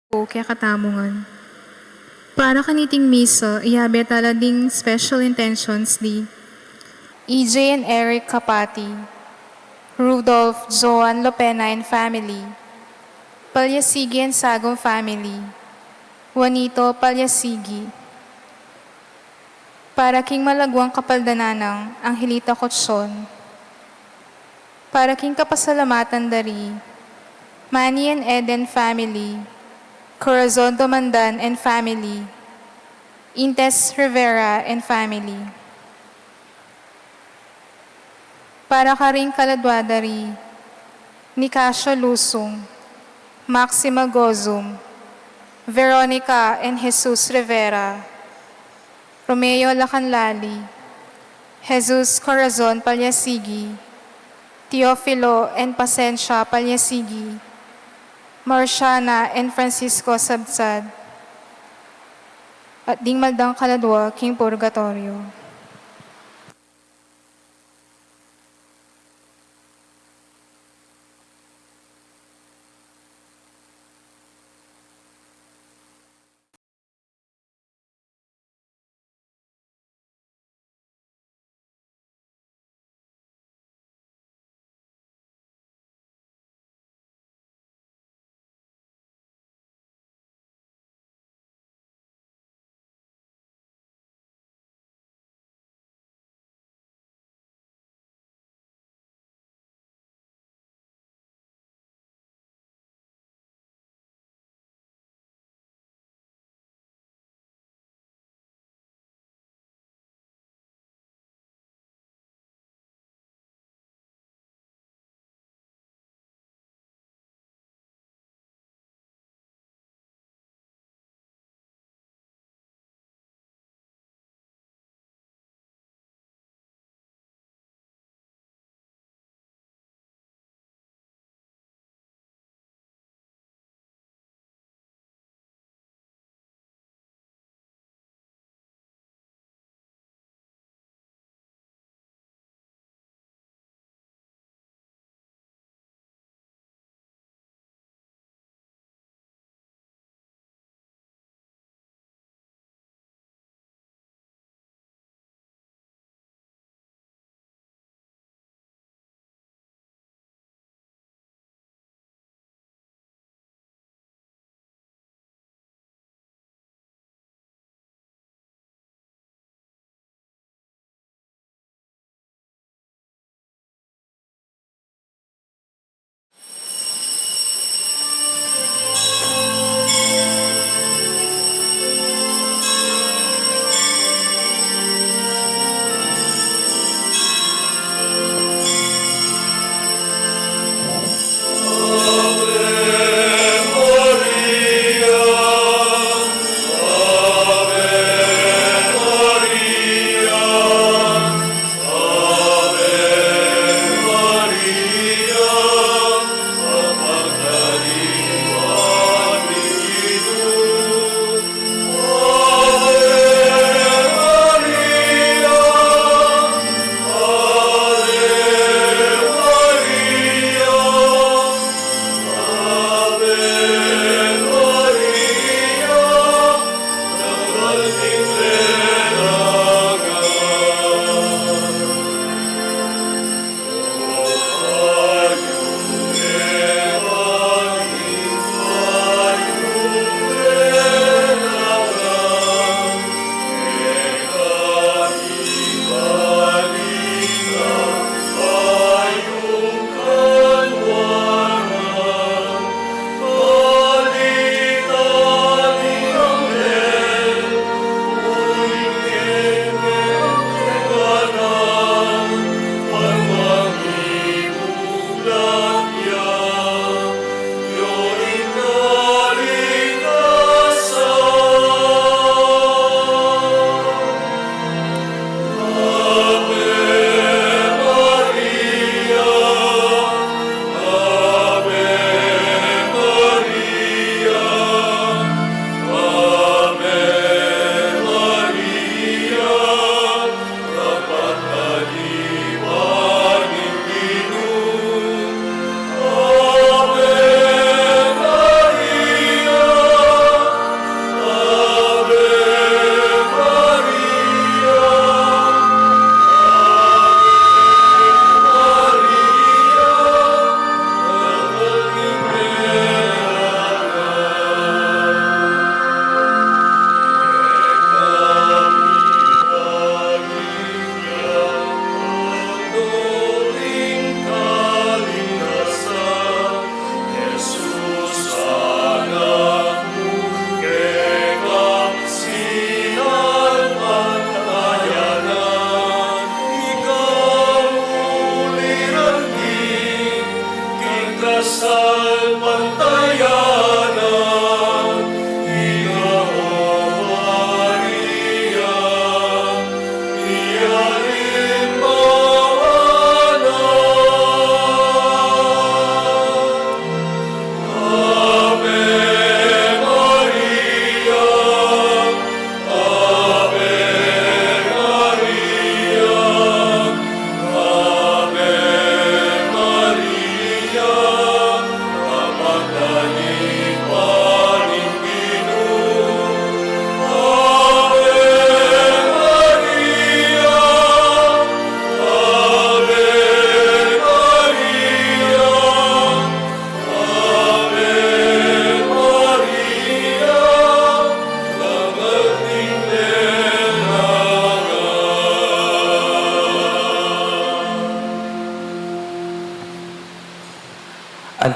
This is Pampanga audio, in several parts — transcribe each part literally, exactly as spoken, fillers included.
O kekatamu ngan. Para kaniting misa, iyabe tala ding special intentions di E J and Eric Capati, Rudolph Joan Lopena and family, Palyasigi and Sagum family, Juanito Palyasigi. Para king malaguang kapaldanan nang Angelita Cochon. Para king kapasalamatan da ri Manny and Eden family, Corazon Domandan and family, Intes Rivera and family. Para karing kaladua da ri Nicasio Lusung, Maxima Gozum, Veronica and Jesus Rivera, Romeo Lacanlali, Jesus Corazon Palyasigi, Teofilo and Pasensia Palyasigi, Marciana and Francisco Sabsad, at ding maldang kaladua king purgatoryo.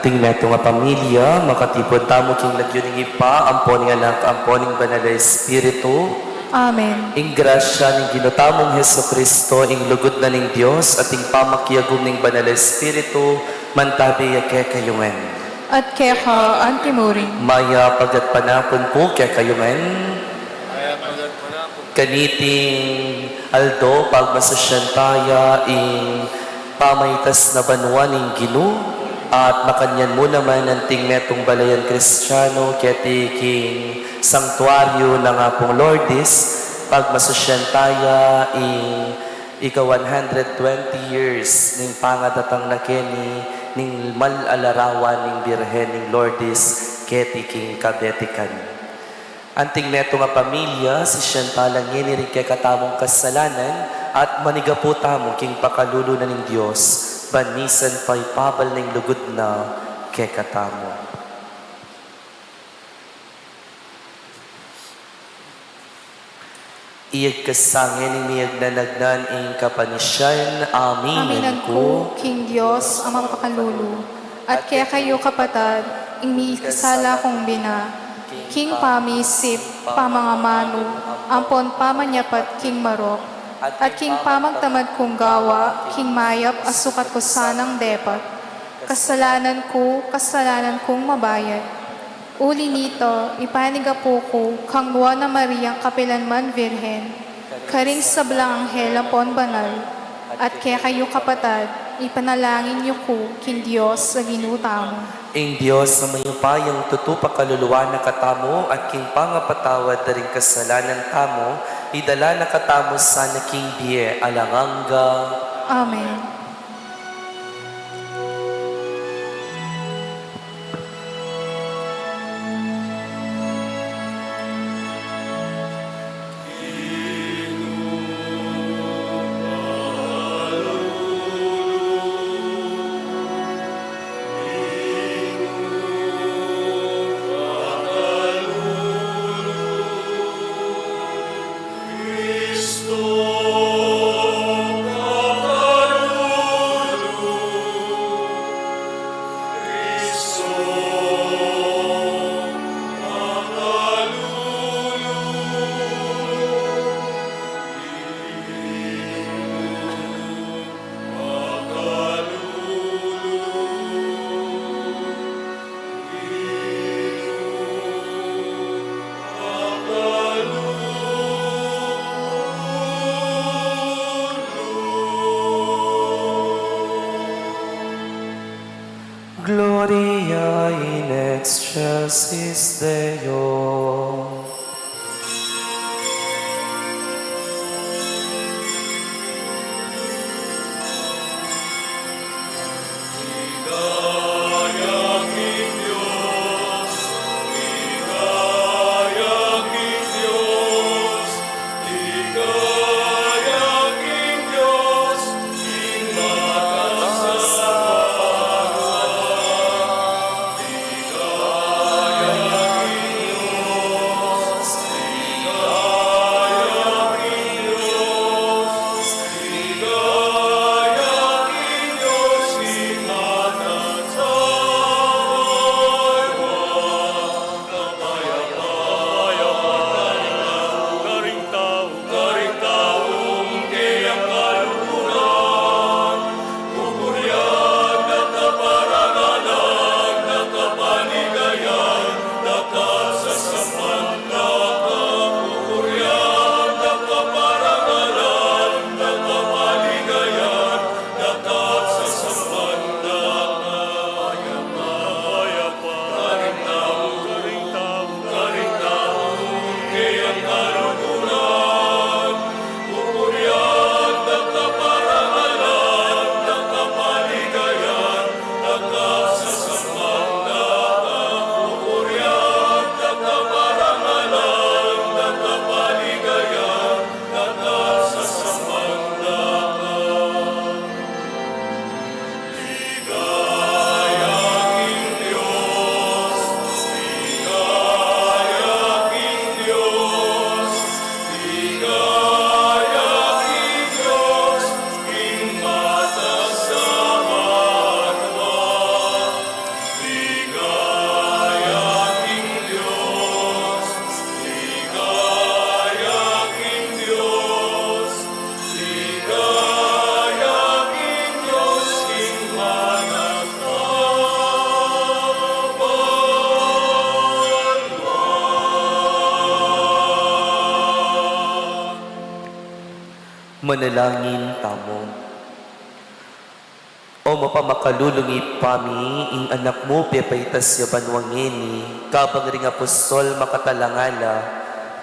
Anting metung a pamilya, makatipun tamu king lagyu ning Ibpa, ampo ning Anak, ampo ning Banal a Espiritu. Amen. Ing grasya ning Ginu tamung Jesucristo, ing lugud na ning Dios, at ing pamakiagum ning Banal a Espiritu, mantabi ya kekayu ngan. At keka antimurin. Mayap a gatpanapun pu kekayu ngan. Kaniting aldo pagmasusyan taya ing pamaitas na banua ning Ginu, at makanyan mu naman anting metung balayan Kristiano keti king Santuario nang Apung Lourdes, pagmasusyan taya ing ika one hundred twenty years ning pangadatang na keni ning mal a larawan ning Birhen ning Lourdes keti king Kabetikan. Anting metung a pamilya, sisian tala ngeni ring kekatamung kasalanan, at manigapu tamu king pakalulu na ning Dios, ban misan pa ipabal na ing lugud na kekatamu. Iyagkas sa ngeni ning miyagnanagnan ing kapanisian. Aminan ku king Dios a mapakalulu, at kekayu kapatad, ing mikasala kung bina, king pamisip, pamangamanu, ampon pamanyapat king marok, at king pamagtamad kung gawa king mayap a sukat ku sanang depat. Kasalanan ku, kasalanan kung mabayat. Uli nito, ipanigapu ku kang Nuan a Mariang kapilan man Virgen, karing sablang anghel ampon banal, at kekayu kapatad, ipanalangin yu ku king Dios a Ginu tamu. Ing Dios a mayupayang tutu pakaluluan na katamu, at king pangapatawad da ring kasalanan tamu, idala na katamu sana king bie alang angga. Amen. Gloria in excelsis Deo. Manalangin tamu. O mapamakalulung Ibpa mi, ing Anak mu pepaitas ya banua ngeni, kabang ring apostol makatalangala,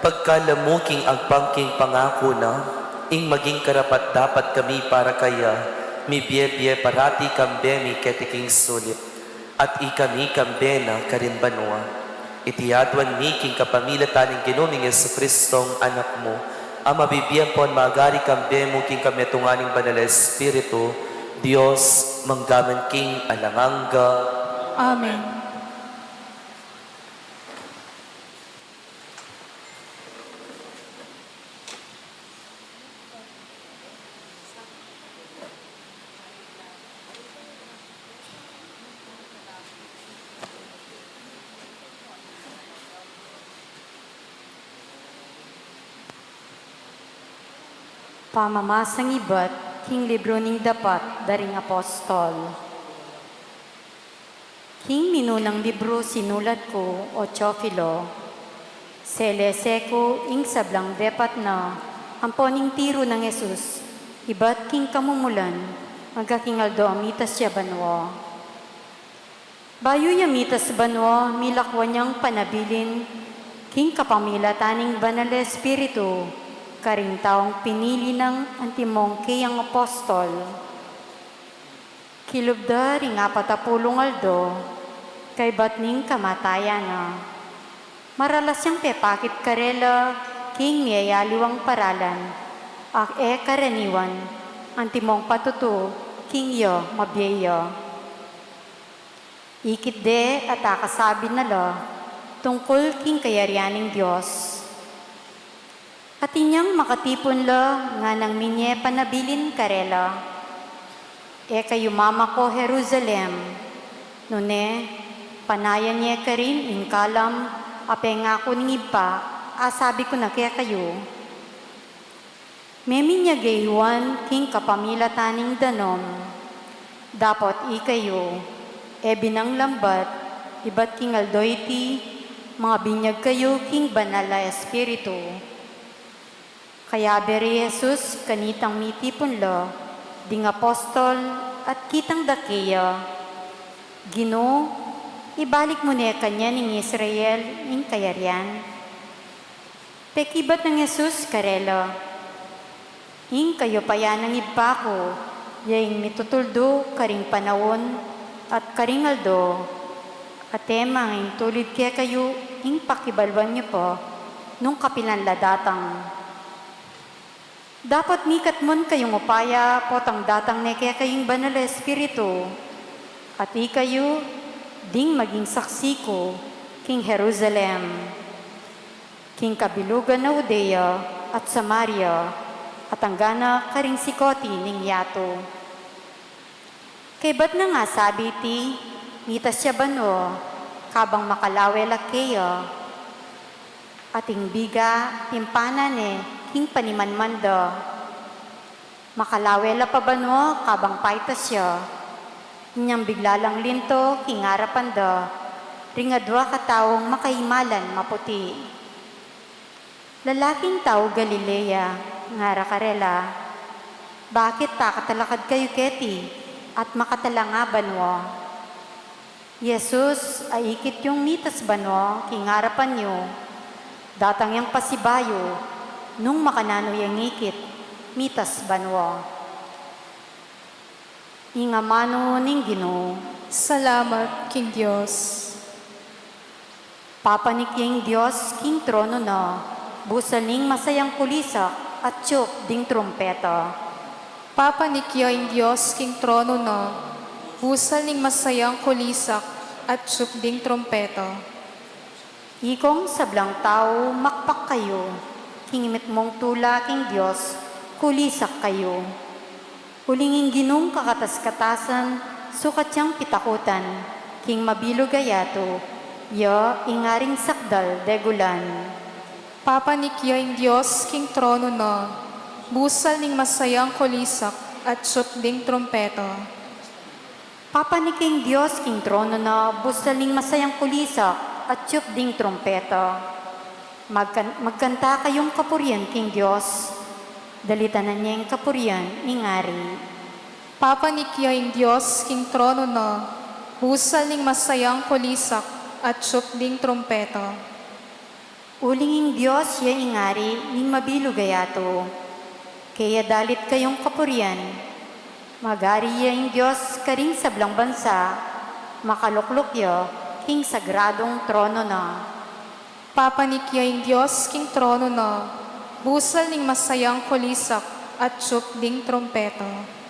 pagkalub mu king agpang king pangaku na, ing maging karapat-dapat kami para kaya, mibie-bie parati kambe mi keti king sulip. At ikami kambe na karin banua. Iti aduan mi king kapamilatan ning Ginu ming Jesucristong Anak mu, a mabibie ampon magari kambe mu king kamitungan ning Banal a Espiritu, Dios, mangga man king alang angga. Amen. Pamamasang ibat king libru ning dapat da ring apostol. King minunang libru sinulat ku, o Teofilo, selese ku ing sablang depat na ampon ing tiru nang Jesus ibat king kamumulan, angga king aldo a mitas ya banua. Bayu ya mitas banua, milakwan yang panabilin king kapamilatan ning Banal a Espiritu karing taung pinili nang antimong keyang apostol. Kilub da ring apat a pulung aldo kaybat ning kamatayan na. Maralas yang pepakit karela king miyayaliwang paralan, a e karaniwan antimong patutu king ya mabie ya. Ikit de at akasabi na la tungkul king kayarian ning Dios. Atin yang makatipun la nganang minye panabilin karela, "E kayu mamako Jerusalem, nune panayan ye karin ing kalam a pengaku ning Ibpa a sabi ku na kekayu." Meminyag ya i Juan king kapamilatan ning danum. Dapot ikayu, e binang lambat, ibat king aldo iti, mangabinyag kayu king Banal a Espiritu. Kayabe ri Jesus kanitang mitipun la ding apostol at kitang da keya, "Ginu, ibalik mu ne kanyan ing Israel ing kayarian?" Pekibat nang Jesus karela, "Ing kayupayan ning Ibpa ku, ya ing mitutuldu karing panaun at karing aldo, at e mang ing tulid kekayu ing pakibaluan yu pa nung kapilan la datang." Dapot mikat mu kayung upaya potang datang ne kekayu ing Banal a Espiritu, at ikayu ding maging saksi ku king Jerusalem, king kabilugan na Judea at Samaria, at anggana karing sikoti ning yatu. Kaybat nang asabi iti, mitas ya banua, kabang makalawe la keya. At ing biga, timpanan ne king panimanman da. Makalawe la pa banua kabang paitas ya. Inyang bigla lang linto king arapan da ring adua kataung makaimalan maputi. "Lalaking tau Galilea," ngara karela, "bakit pakatalakad kayu keti at makatalanga banua? Jesus a ikit yung mitas banua king arapan yu, datang yang pasibayu nung makananu yang ikit mitas banua." Ing amanu ning Ginu. Salamat king Dios. Papanik ya ing Dios king tronu na, busal ning masayang kulisak, atyup ding trumpeta. Papanik ya ing Dios king tronu na, busal ning masayang kulisak, atyup ding trumpeta. Ikong sablang tau, makpak kayu, king mitmung tula king Dios, kulisak kayu. Uling ing Ginung kakatas-katasan, sukat yang pitakutan, king mabilug a yatu, ya ing aring sakdal degulan. Papanik ya ing Dios king tronu na, busal ning masayang kulisak, atyup ding trumpeta. Papanik ya ing Dios king tronu na, busal ning masayang kulisak, atyup ding trumpeta. Magkan-, magkanta kayung kapurian king Dios. Dalitanan ya ing kapurian ning Ari. Papanik ya ing Dios king trono na, busal ning masayang kulisak at tiyup ding trumpeta. Uling ing Dios ya ing Ari ning mabilug a yatu. Kaya dalit kayung kapurian. Mag-ari ya ing Dios karing sablang bansa, makalukluk ya king sagradung trono na. Papanik ya ing Dios king trono na, busal ning masayang kulisak at tiyup ding trumpeta.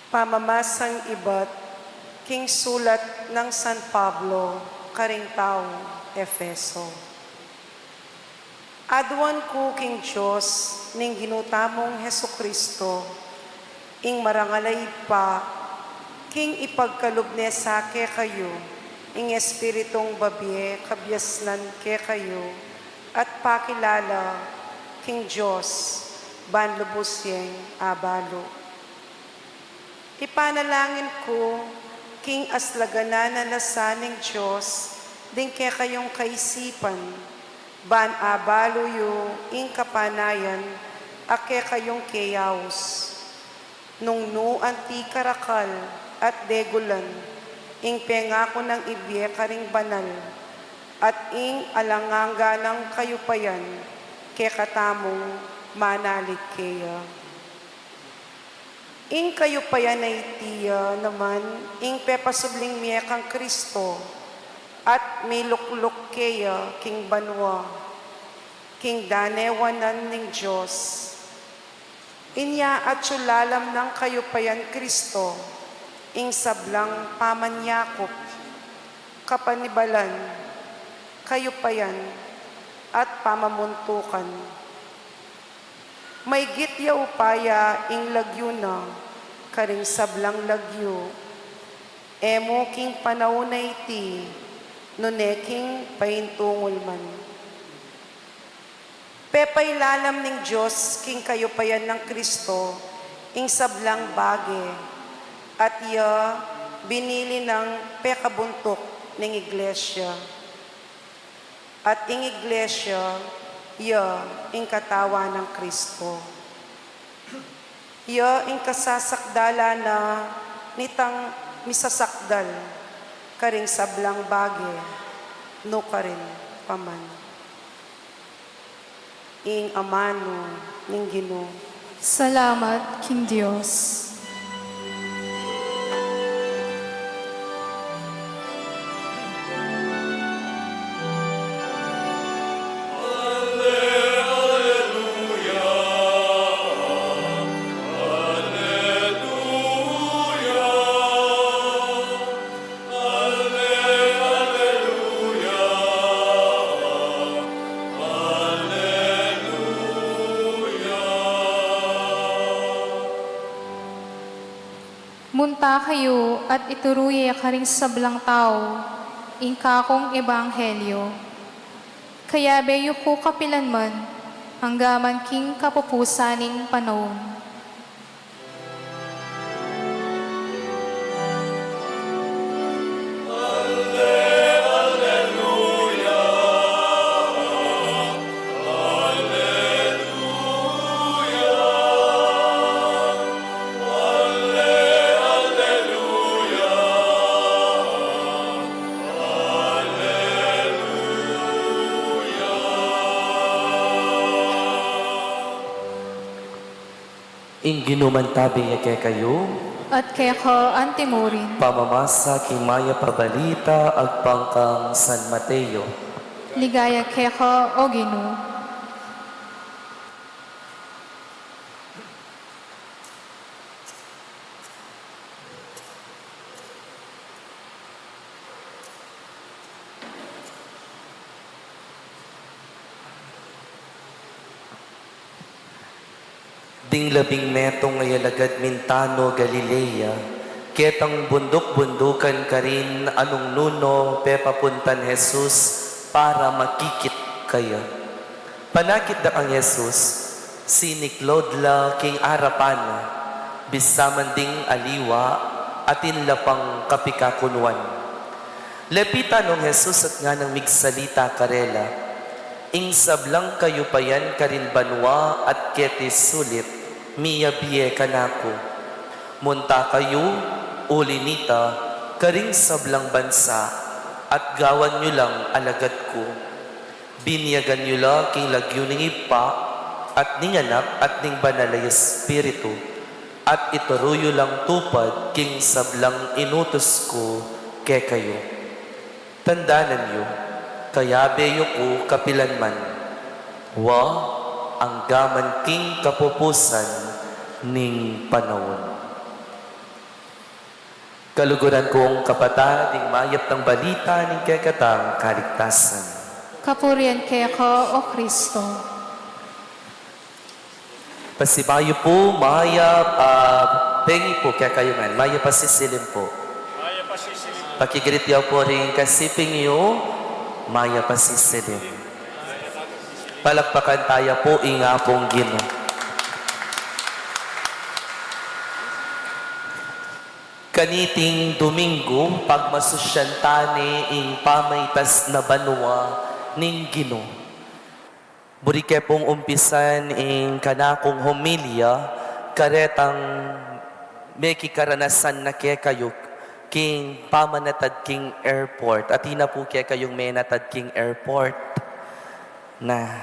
Pamamasang ibat king sulat nang San Pablo karing taung Efeso. Aduan ku king Dios ning Ginu tamung Jesucristo, ing marangal a Ibpa, king ipagkalub ne sa kekayu ing Espiritung babie kabiasnan kekayu, at pakilala king Dios ban lubus yeng abalu. Ipanalangin ku king aslaganan a lasa ning Dios ding kekayung kaisipan, ban abalu yu ing kapanayan a kekayung keyaus. Nung nu anti karakal at degulan ing pengaku nang ibie karing banal, at ing alang angga nang kayupayan kekatamung manalig keya. Ing kayupayan a iti ya naman ing pepasubling mie kang Kristo, at milukluk keya king banua, king danewanan ning Dios. Inya atsu lalam nang kayupayan Kristo ing sablang pamanyakup, kapanibalan, kayupayan, at pamamuntukan. Maygit ya upaya ing lagyu na karing sablang lagyu, e mu king panaun a iti, nune king paintungul man. Pepailalam ning Dios king kayupayan nang Kristo ing sablang bage, at iya binili nang pekabuntuk ning iglesia. At ing iglesia, iya ing katawan nang Kristo. Iya ing kasasakdalan na nitang misasakdal karing sablang bage, nukarin pa man. Ing amanu ning Ginu. Salamat king Dios. Munta kayu at ituru ye karing sablang tau ing kakung ebanghelyo. Kayabe yu ku kapilan man, angga man king kapupusan ning panaun. Ing Ginu mantabi ya kekayu. At keka antimurin. Pamamasa king mayap a balita agpang kang San Mateo. Ligaya keka, O Ginu. Ding labing metung a alagad mintanu Galilea, ketang bunduk-bundukan karin anung nunu pepapuntan Jesus para makikit kaya. Panakit da kang Jesus, siniklaud la king arapan na, bisa man ding aliwa, Atin la pang kapikakunuan. Lepitan nong Jesus at nganang migsalita karela, ing sablang kayupayan karin banua at keti sulip, miyabie kanaku. Munta kayu, uli nita, karing sablang bansa, at gawan yu lang alagad ku. Binyagan yu la king lagyu ning Ibpa, at ning Anak, at ning Banal a Espiritu, at ituru yu lang tupad king sablang inutus ku kekayu. Tandanan yu, kayabe yu ku kapilan man, wa anggaman king kapupusan ning panaun. Kaluguran kung kapatad, ing mayap nang balita ning kekatang kaligtasan. Kapurian keka, O Kristo. Pasibayu pu, mayap a bengi pu kekayu ngan, mayap a sisilim pu. Mayap a sisilim. Paki-greet yu pu ring kasiping yu, mayap a sisilim. Palakpakan taya pu ing Apung Ginu. Kaniting Domingo, pagmasusyan tane ing pamaitas na banua ning Ginu. Buri ke pung umpisan ing kanakung homilya, karetang mekikaranasan na kekayu king pamanatad king airport. Atin na pu kekayung menatad king airport. Na,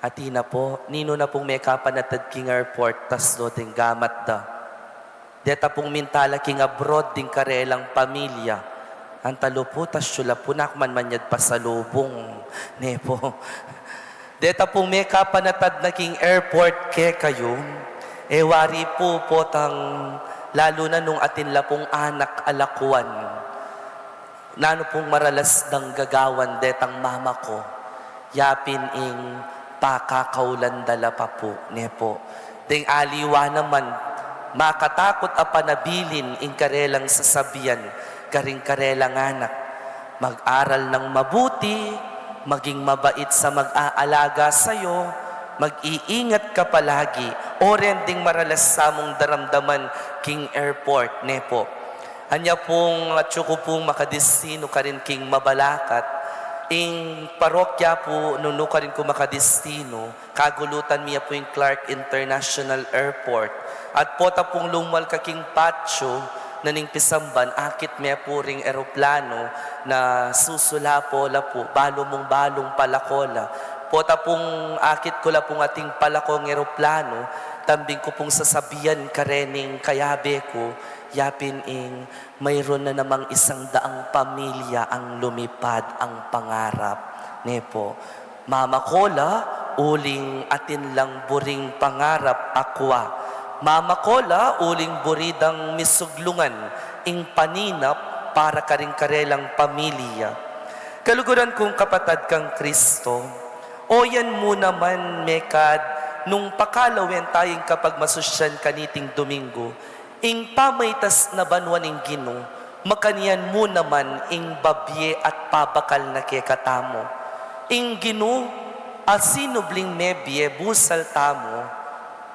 atin na pu, ninu na pung mekapanatad king airport, tasdo deng gamat da. Deta pung minta la king abroad ding karelang pamilya. Antalu pu, tasyu la pu, nak man manyad pasalubung. Ne pu. Deta pung mekapanatad na king airport kekayu. E wari pu, potang lalu na nung atin la pung anak a lakuan. Nanu pung maralas dang gagawan detang mama ku, yapin ing pakakaulan da la pa pu, ne pu. Deng aliwa naman, makatakut a panabilin ing karelang sasabian karing karelang anak. Mag-aral nang mabuti, maging mabait sa mag-aalaga sayo, mag-iingat ka palagi, o ren ding maralas sa mung daramdaman king airport, ne pu. Anya pung atyu ku pung makadestinu karin king Mabalacat, ing parokya pu nung nukarin ku makadestinu, kagulutan mi ya pu ing Clark International Airport. At pota pung lumwal ka king patio na ning pisamban, akit me pu ring eroplano na susulapo la pu, balu mung balung palako la. Pota pung akit ku la pung ating palakong eroplano, tambing ku pung sasabian karening kayabe ku, yapin ing mayroon na namang isang daang pamilya ang lumipad ang pangarap, ne pu. Mama ko la, uling atin lang buring pangarap akwa. Mama ko la, uling buri dang misuglungan ing paninap para karing karelang pamilya. Kaluguran kung kapatad kang Kristo, oyan mu naman mekad nung pakalawen taya ing kapagmasusyan kaniting Domingo, ing pamaitas na banua ning Ginu, makanyan mu naman ing babie at pabakal na kekatamu. Ing Ginu, a sinubling mebie busal tamu,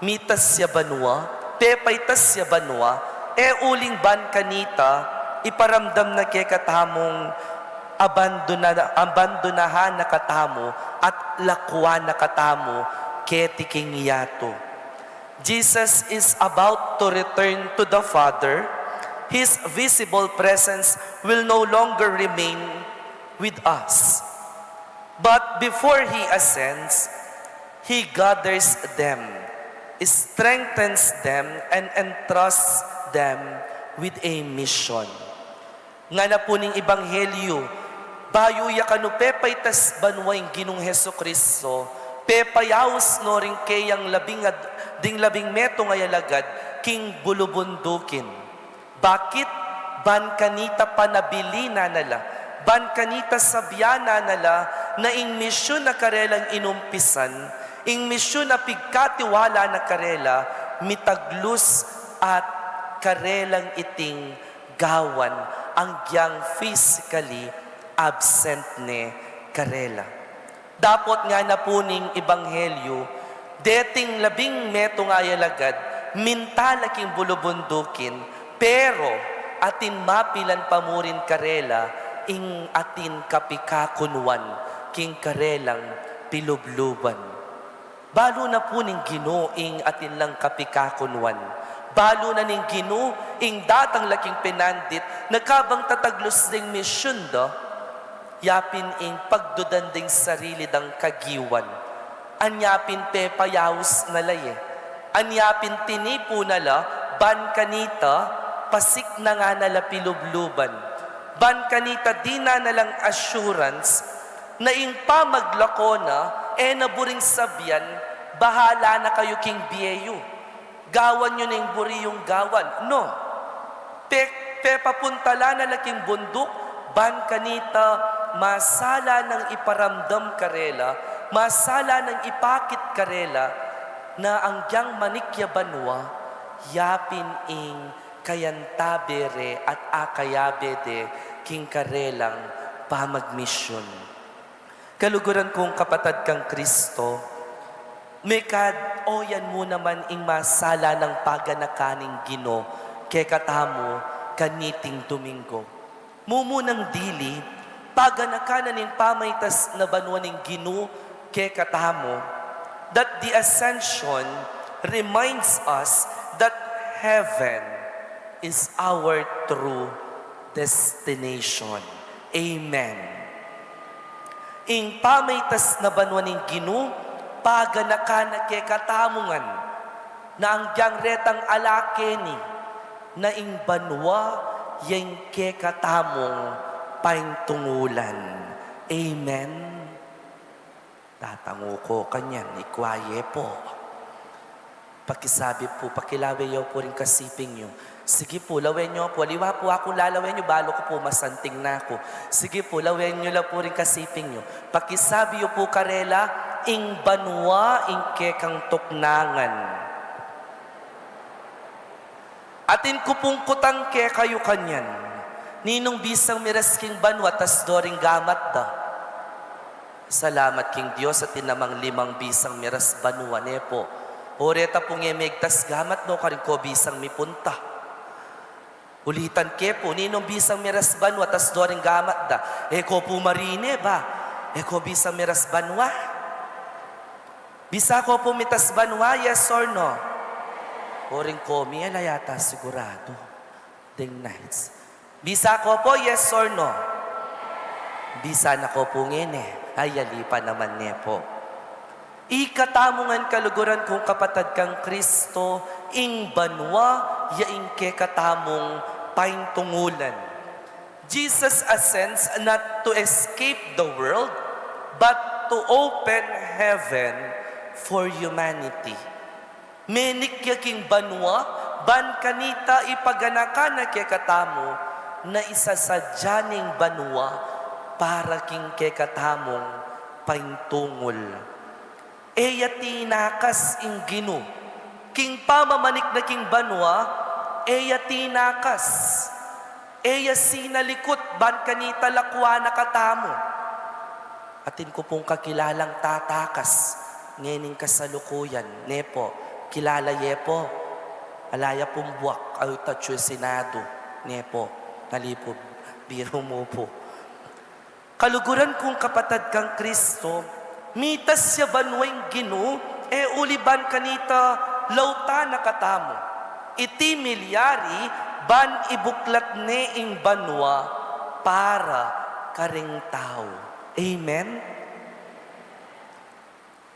mitas ya banua, pepaitas ya banua, e uling ban kanita, iparamdam na kekatamung abandona-, abandonahan na katamu at lakwan na katamu keti king yatu. Jesus is about to return to the Father. His visible presence will no longer remain with us. But before he ascends, he gathers them, strengthens them, and entrusts them with a mission. Ngana pu ning ebanghelyo, bayu ya kanu pepaitas banua ing Ginung Jesucristo, pepayaus no ring keyang labing ad-, ding labing metung a alagad king bulubundukin. Bakit? Ban kanita panabilinan na la, ban kanita sabianan na la, na ing misyun a karelang inumpisan, ing misyun a pigkatiwala na karela, mitaglus at karelang iting gawan, anggyang physically absent ne karela. Dapot ngana pu ning ebanghelyo, deting labing metung a alagad, minta la king bulubundukin, pero atin mapilan pa murin karela ing atin kapikakunuan king karelang pilubluban. Balu na pu ning Ginu ing atin lang kapikakunuan. Balu na ning Ginu ing datang la king penandit na kabang tataglus deng misyun da, yapin ing pagdudan ding sarili dang kagiwan. Anya pin pepayaus na la ye. Anya pin tinipu na la, ban kanita, pasiknangan na la pilubluban. Ban kanita, dinan na lang assurance, na ing pamaglako na, e na buring sabian, "Bahala na kayu king bie yu. Gawan yu na ing buri yung gawan." No. Pe-, pepapuntalan na la king bunduk, ban kanita masala nang iparamdam karela, masala nang ipakit karela, na anggiyang manik ya banua, yapin ing kayantabe re at akayabe de king karelang pamagmisyun. Kaluguran kung kapatad kang Kristo, mekad oyan mu naman ing masala nang paganakan ning Ginu kekatamu kaniting Domingo. Mumunang dili, paganakan na ning pamaitas na banua ning Ginu kekatamu, that the Ascension reminds us that heaven is our true destination. Amen. Ing pamaitas na banua ning Ginu, paganakan na kekatamu ngan, na anggiyang retang ala keni, na ing banua ya ing kekatamung paintungulan. Amen. Tatangu ko kanyan, ikwa ye pu. Pakisabi pu, pakilawe yu pu ring kasiping yu. Sige pu, lawen yu pu, aliwa pu akung lalawen yu, balu ku pu masanting na ku. Sige pu, lawen yu la pu ring kasiping yu. Pakisabi yu pu karela, ing banua ing kekang tuknangan. Atin ku pung kutang kekayu kanyan, ninung bisang miras king banua tas do ring gamat da? Salamat king Dios, atin namang limang bisang miras banua, ne pu? O reta pung e megtas gamat, no, karin ko bisang mipunta. Ulitan ke pu, ninung bisang miras banua tas do ring gamat da? E ko pu marine ba? E ko bisang miras banua? Bisa ko pu mitas banua, yes or no? O ring komi, ala yata sigurado. Deng Knights. Bisa ko pu, yes or no? Bisa na ko pu ngeni. Ay, ali pa naman ne pu. Ikatamu ngan, kaluguran kung kapatad kang Kristo, ing banua ya ing kekatamung paintungulan. Jesus ascends not to escape the world, but to open heaven for humanity. Menik ya king banua, ban kanita ipaganakan na kekatamu, na isasadya ning banua para king kekatamung paintungul. E ya tinakas ing Ginu. King pamamanik na king banua, e ya tinakas. E ya sinalikut ban kanita lakwan na katamu. Atin ku pung kakilalang tatakas ngening kasalukuyan, ne pu? Kilala ye pu? Ala ya pung buak, ay, tatsu Senado, ne pu? Ngali pu, biru mu pu. Kaluguran kung kapatad kang Kristo, mitas ya banua ing Ginu, e uli ban kanita lautan na katamu. Iti milyari ban ibuklat ne ing banua para karing tau. Amen?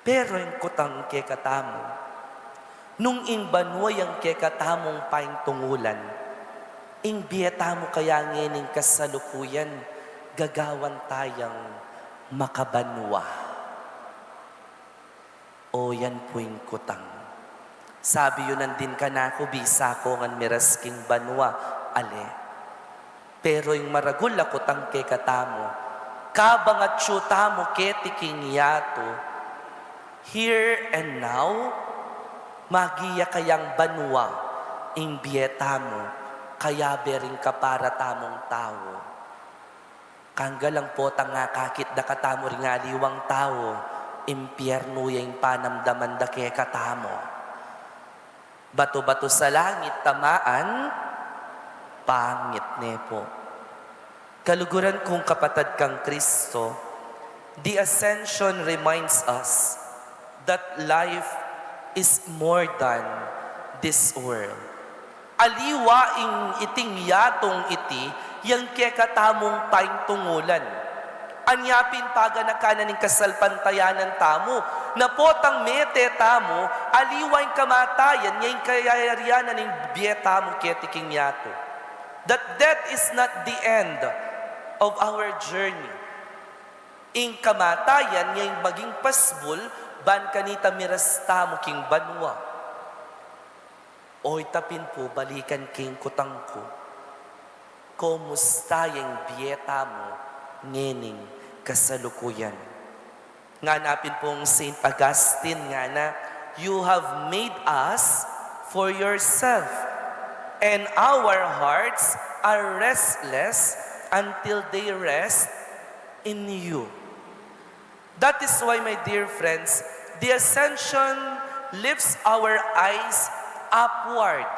Pero ing kutang kekatamu, nung ing banua yang kekatamung paintungulan, ing bie tamu kaya ngening kasalukuyan, gagawan tayang makabanua? O yan pu ing kutang. Sabi yu nandin kanaku, bisa ko ngan miras king banua, ale. Pero ing maragul a kutang kekatamu, kabang atsu tamu keti king yatu, here and now, magiya kayang banua ing bie tamu, kayabe ring kapara tamung tau? Kanggalang potang akakit da katamu ring aliwang tau, impiernu ya ing panamdaman da kekatamu. Bato-bato sa langit tamaan, Pangit ne po. Kaluguran kung kapatad kang Kristo, the Ascension reminds us that life is more than this world. Aliwa ing iting yatung iti, yang kekatamung paintungulan. Anya pin paganaka na ning kasalpantayanan tamu, na potang mete tamu, aliwa ing kamatayan, ya ing kayarian na ning bie tamu keti king yatu. That death is not the end of our journey. Ing kamatayan, ya ing maging pasbul, ban kanita miras tamu king banua. O ita pin pu, balikan king kutang ku. Kumusta ya ing bie tamu ngening kasalukuyan? Ngana pin pung Saint Augustine, ngana, "You have made us for yourself, and our hearts are restless until they rest in you." That is why, my dear friends, the Ascension lifts our eyes upward.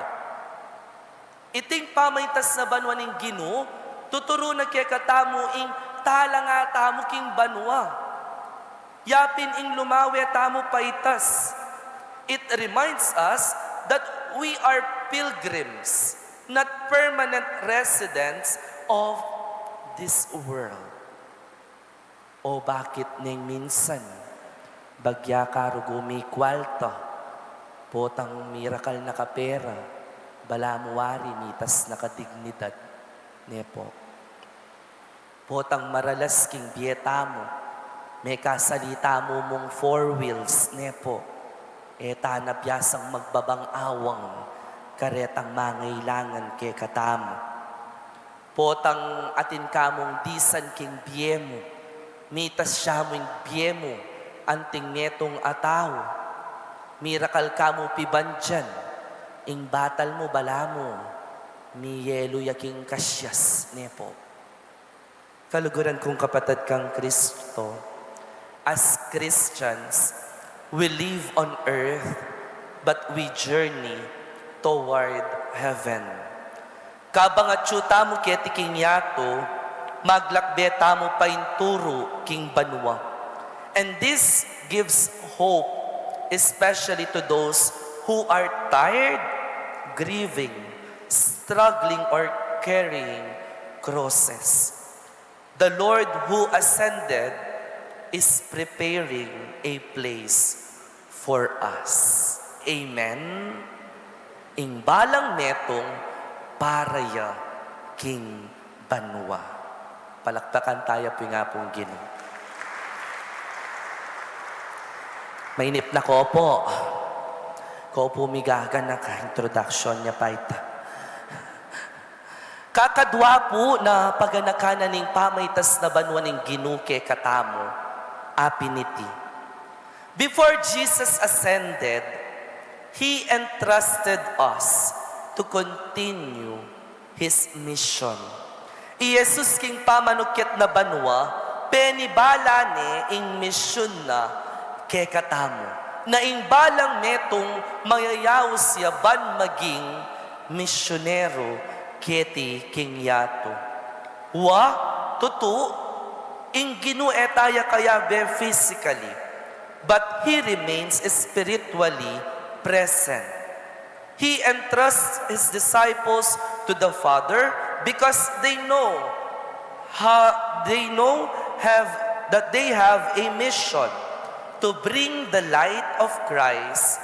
Iting pamaitas na banua ning Ginu, tuturu na kekatamu ing talanga tamu king banua. Ya pin ing lumawe tamu paitas. It reminds us that we are pilgrims, not permanent residents of this world. O bakit neng minsan, bagya ka rugu mi kwalta, potang mirakal na ka pera, balamu wari mitas na ka dignidad, ne po? Potang maralas king bie tamu, mekasalita mu mung four wheels, ne po? E ta na biasang magbabang awang karetang mangailangan kekatamu. Potang atin ka mung disan king bie mu, mitas ya mu ing bie mu anting metung a tau. Mirakal ka mu pibandian, ing batal mu balamu miyelu ya king kasyas, ne po? Kaluguran kung kapatad kang Kristo, as Christians, we live on earth, but we journey toward heaven. Kabang atyu tamu keti king yatu, maglakbe tamu painturu king banua. And this gives hope, especially to those who are tired, grieving, struggling, or carrying crosses. The Lord who ascended is preparing a place for us. Amen. Ing balang metung para ya king banua. Palakpakan taya pu ing Apung Ginu. Mainip na ko po. Ko pu migaganaka, introduction ya pa ita. Kakadwa pu na paganaka na ning pamaitas na banua ning Ginu kekatamu, apin iti. Before Jesus ascended, He entrusted us to continue His mission. I Jesus king pamanukyat na banua, penibala ne ing misyun na kekatamu, na ing balang metung mayayaus ya ban maging misyunero keti king yatu. Wa, tutu, ing Ginu e ta ya kayabe physically, but He remains spiritually present. He entrusts His disciples to the Father because they know ha-, they know have, that they have a mission to bring the light of Christ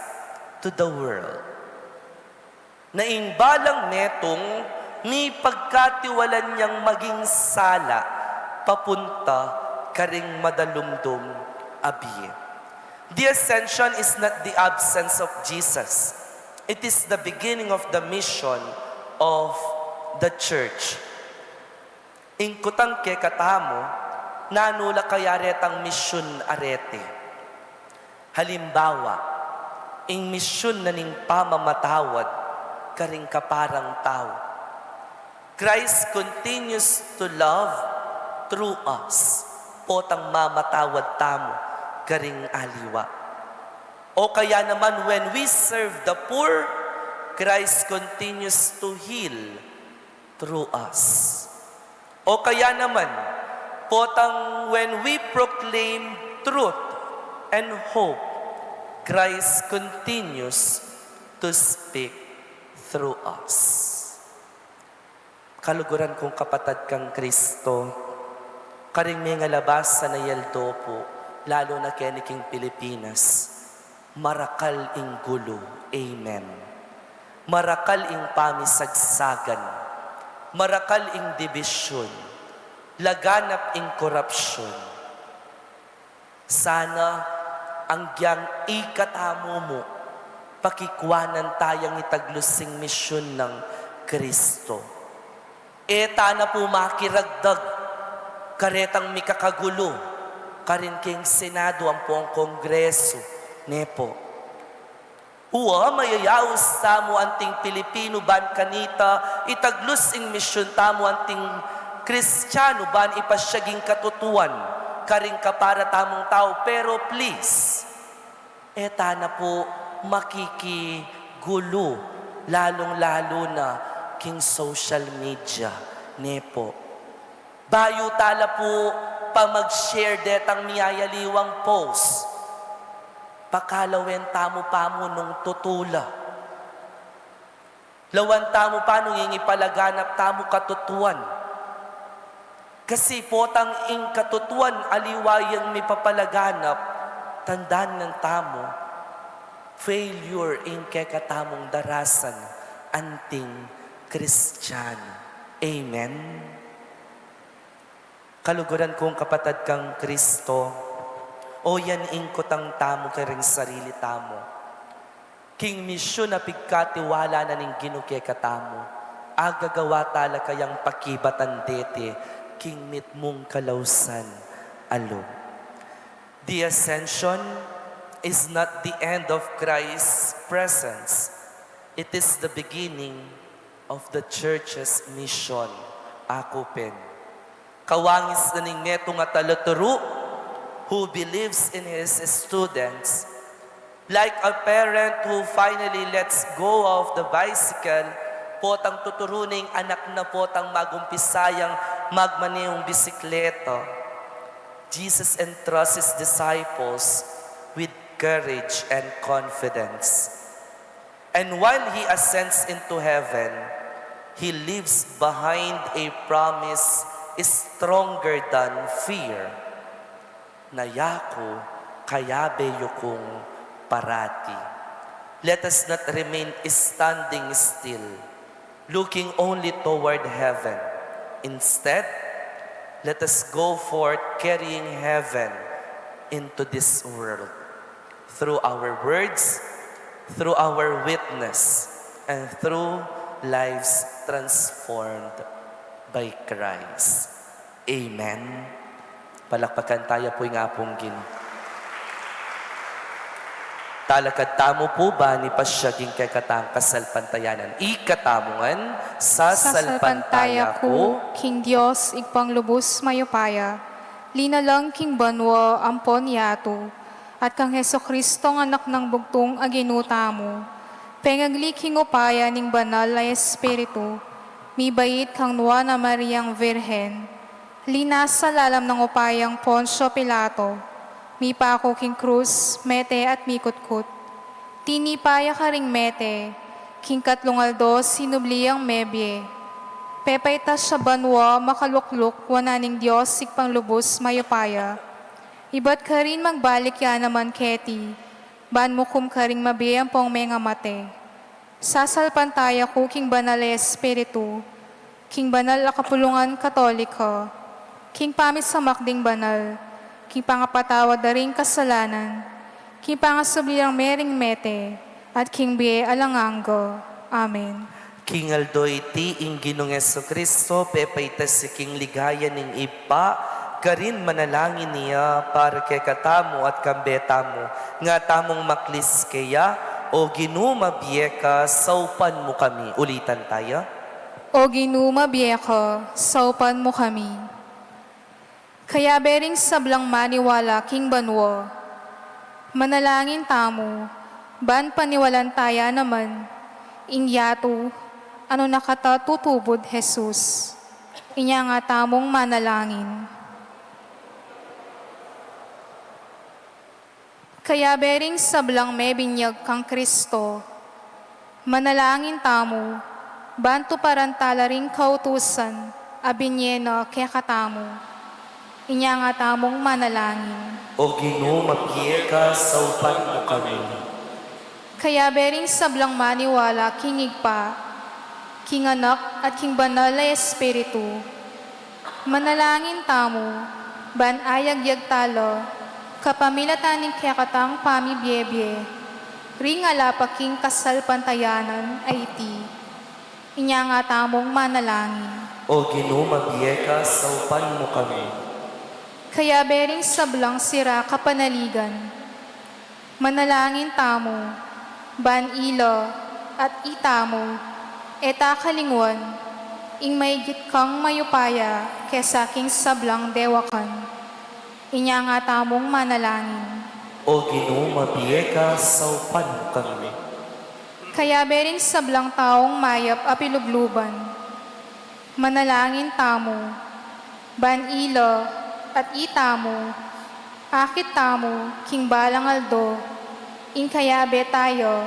to the world. Na ing balang metung, mipagkatiwalan yang maging sala papunta karing madalumdum a bie. The ascension is not the absence of Jesus. It is the beginning of the mission of the church. Ing kutang kekatamu, nanu la kaya retang misyun a reti? Halimbawa, ing misyun na ning pamamatawad karing kaparang tau. Christ continues to love through us. Potang mamatawad tamu karing aliwa. O kaya naman, when we serve the poor, Christ continues to heal through us. O kaya naman, potang when we proclaim truth and hope, Christ continues to speak through us. Kaluguran kung kapatad kang Kristo, karing mengalabasan a yaldo pu, lalu na keni king Pilipinas, marakal ing gulu. Amen. Marakal ing pamisagsagan. Marakal ing dibisyun. Laganap ing korapsyun. Sana anggyang ikatamu mu, pakikwanan tayang itaglus ing misyun nang Kristo. E tana pu makiragdag karetang mikakagulu karin king Senado ampong Kongreso, ne pu. Uwa, mayayaus tamu anting Pilipinu ban kanita itaglus ing misyun tamu anting Kristiyanu ban ipasyag ing katutuan karing kapara tamung tau. Pero please, e tana pu makikigulu, lalung-lalu na king social media, ne pu. Bayu tala pu pa mag-share detang miyayaliwang post, pakalawen tamu pa mu nung tutu la. Lawan tamu pa nung ing ipalaganap tamu katutuan. Kasi potang ing katutuan aliwa yang mipapalaganap, tandanan tamu, failure ing kekatamung darasan anting Kristiyanu. Amen. Kaluguran kung kapatad kang Kristo, o yan ing kutang tamu karing sarili tamu. King misyun a pigkatiwala na ning Ginu kekatamu, agagawa tala kayang pakibatan dete king mitmung kalausan a lub. The Ascension is not the end of Christ's presence. It is the beginning of the Church's mission. Aku pin. Kawangis na ning metung a talaturu who believes in his students. Like a parent who finally lets go of the bicycle, potang tuturu ning anak na potang magumpisa yang magmanehung bisikleta. Jesus entrusts his disciples with courage and confidence. And while he ascends into heaven, he leaves behind a promise stronger than fear. Na yaku, kayabe yu kung parati. Let us not remain standing still, looking only toward heaven. Instead, let us go forth carrying heaven into this world through our words, through our witness, and through lives transformed by Christ. Amen. Palakpakan taya pu ing Apung Ginu. Talakad tamu pu ban ipasyag ing kekatang kasalpantayanan. Ikatamu ngan, sasalpantaya ku king Dios Ibpang lubus mayupaya, linalang king banua ampon yatu, at kang Jesucristong Anak nang bugtung a Ginu tamu, pengagli king upaya ning Banal a Espiritu, mibait kang Nuan a Mariang Virgen, linasa lalam nang upayang Poncio Pilato, mipaku king krus, mete at mikutkut. Tinipa ya karing mete, king katlung aldo sinubli yang mebie. Pepaitas ya banua, makalukluk wanan ning Dios Ibpang lubus mayupaya. Ibat karin magbalik ya naman keti, ban mukum karing mabie ampong mengamate. Sasalpantaya ku king Banal a Espiritu, king banal a kapulungan Katolika, king pamisamak ding banal, king pangapatawad da ring kasalanan, king pangasubli rang mering mete, at king bie alang angga. Amen. King aldo iti ing Ginung Jesucristo, pepaitas ya king ligaya ning Ibpa, karin manalangin ya para kekatamu at kambe tamu, nga tamung maklis keya. O Ginu, mabie ka, saupan mu kami. Ulitan taya. O Ginu, mabie ka, saupan mu kami. Kayabe ring sablang maniwala king banua, manalangin tamu, ban paniwalan taya naman ing yatu, Anu na kata tutubud Jesus? Inya nga tamung manalangin. Kayabe ring sablang mebinyag kang Kristo, manalangin tamu, ban tuparan tala ring kautusan a binye na kekatamu. Inya nga tamung manalangin. O Ginu, mabie ka, saupan mu kami. Kayabe ring sablang maniwala king Ibpa, king Anak, at king Banal a Espiritu, manalangin tamu, ban ayagyag tala, kapamilatan ning kekatang pamibiebie, ring ala pa king kasalpantayanan a iti. Inya nga tamung manalangin. O Ginu, mabie ka, saupan mu kami. Kayabe ring sablang sira kapanaligan, manalangin tamu, ban ila at itamu, e ta kalingwan, ing maigit kang mayupaya kesa king sablang dewakan. Inya nga tamung manalangin. O Ginu, mabie ka, saupan mu kami. Kayabe ring sablang taung mayap a pilubluban, manalangin tamu, ban ila at itamu, akit tamu, king balang aldo, ing kayabe taya,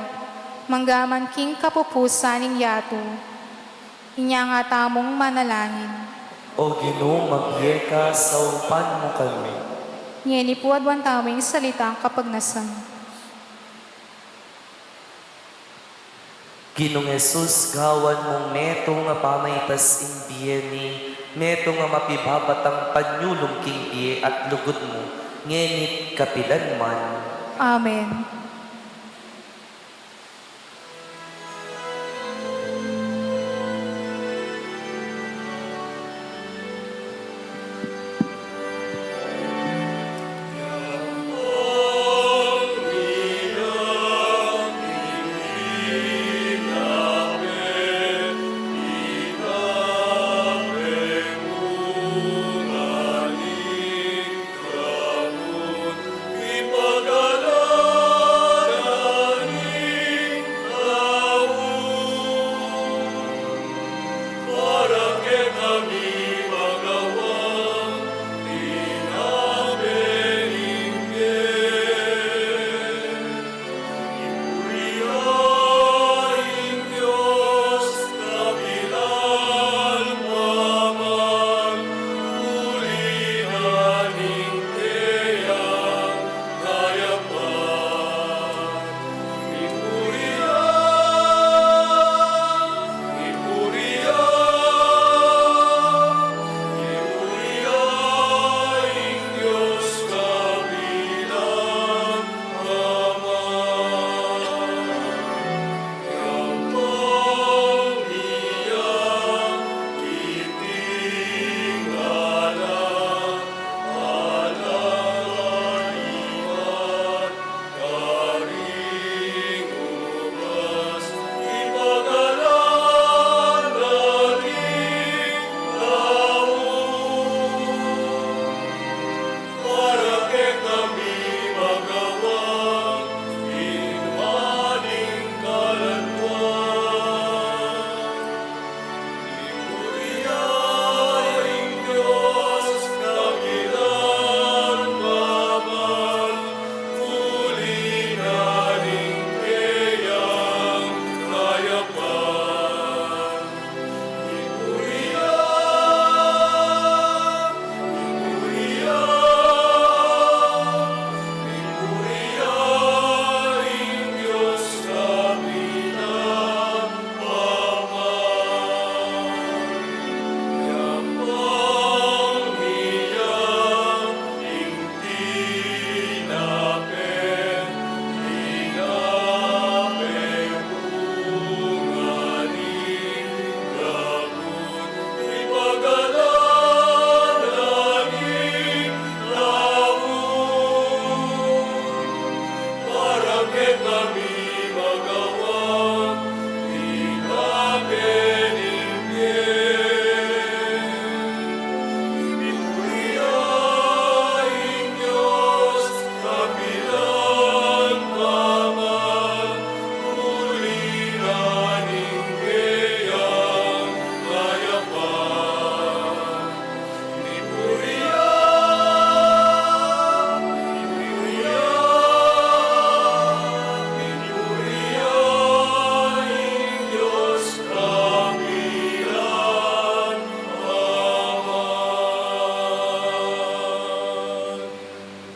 manggaman king kapupusan ning yatu. Inya nga tamung manalangin. O Ginu, mabie ka, saupan mu kami. Ngeni pu aduan tamu ing salitang kapagnasan. Ginung Jesus, gawan mung metung a pamaitas ing bie mi, metung a mapibabatang panyulung king bie at lugud mu, ngeni't kapilan man. Amen.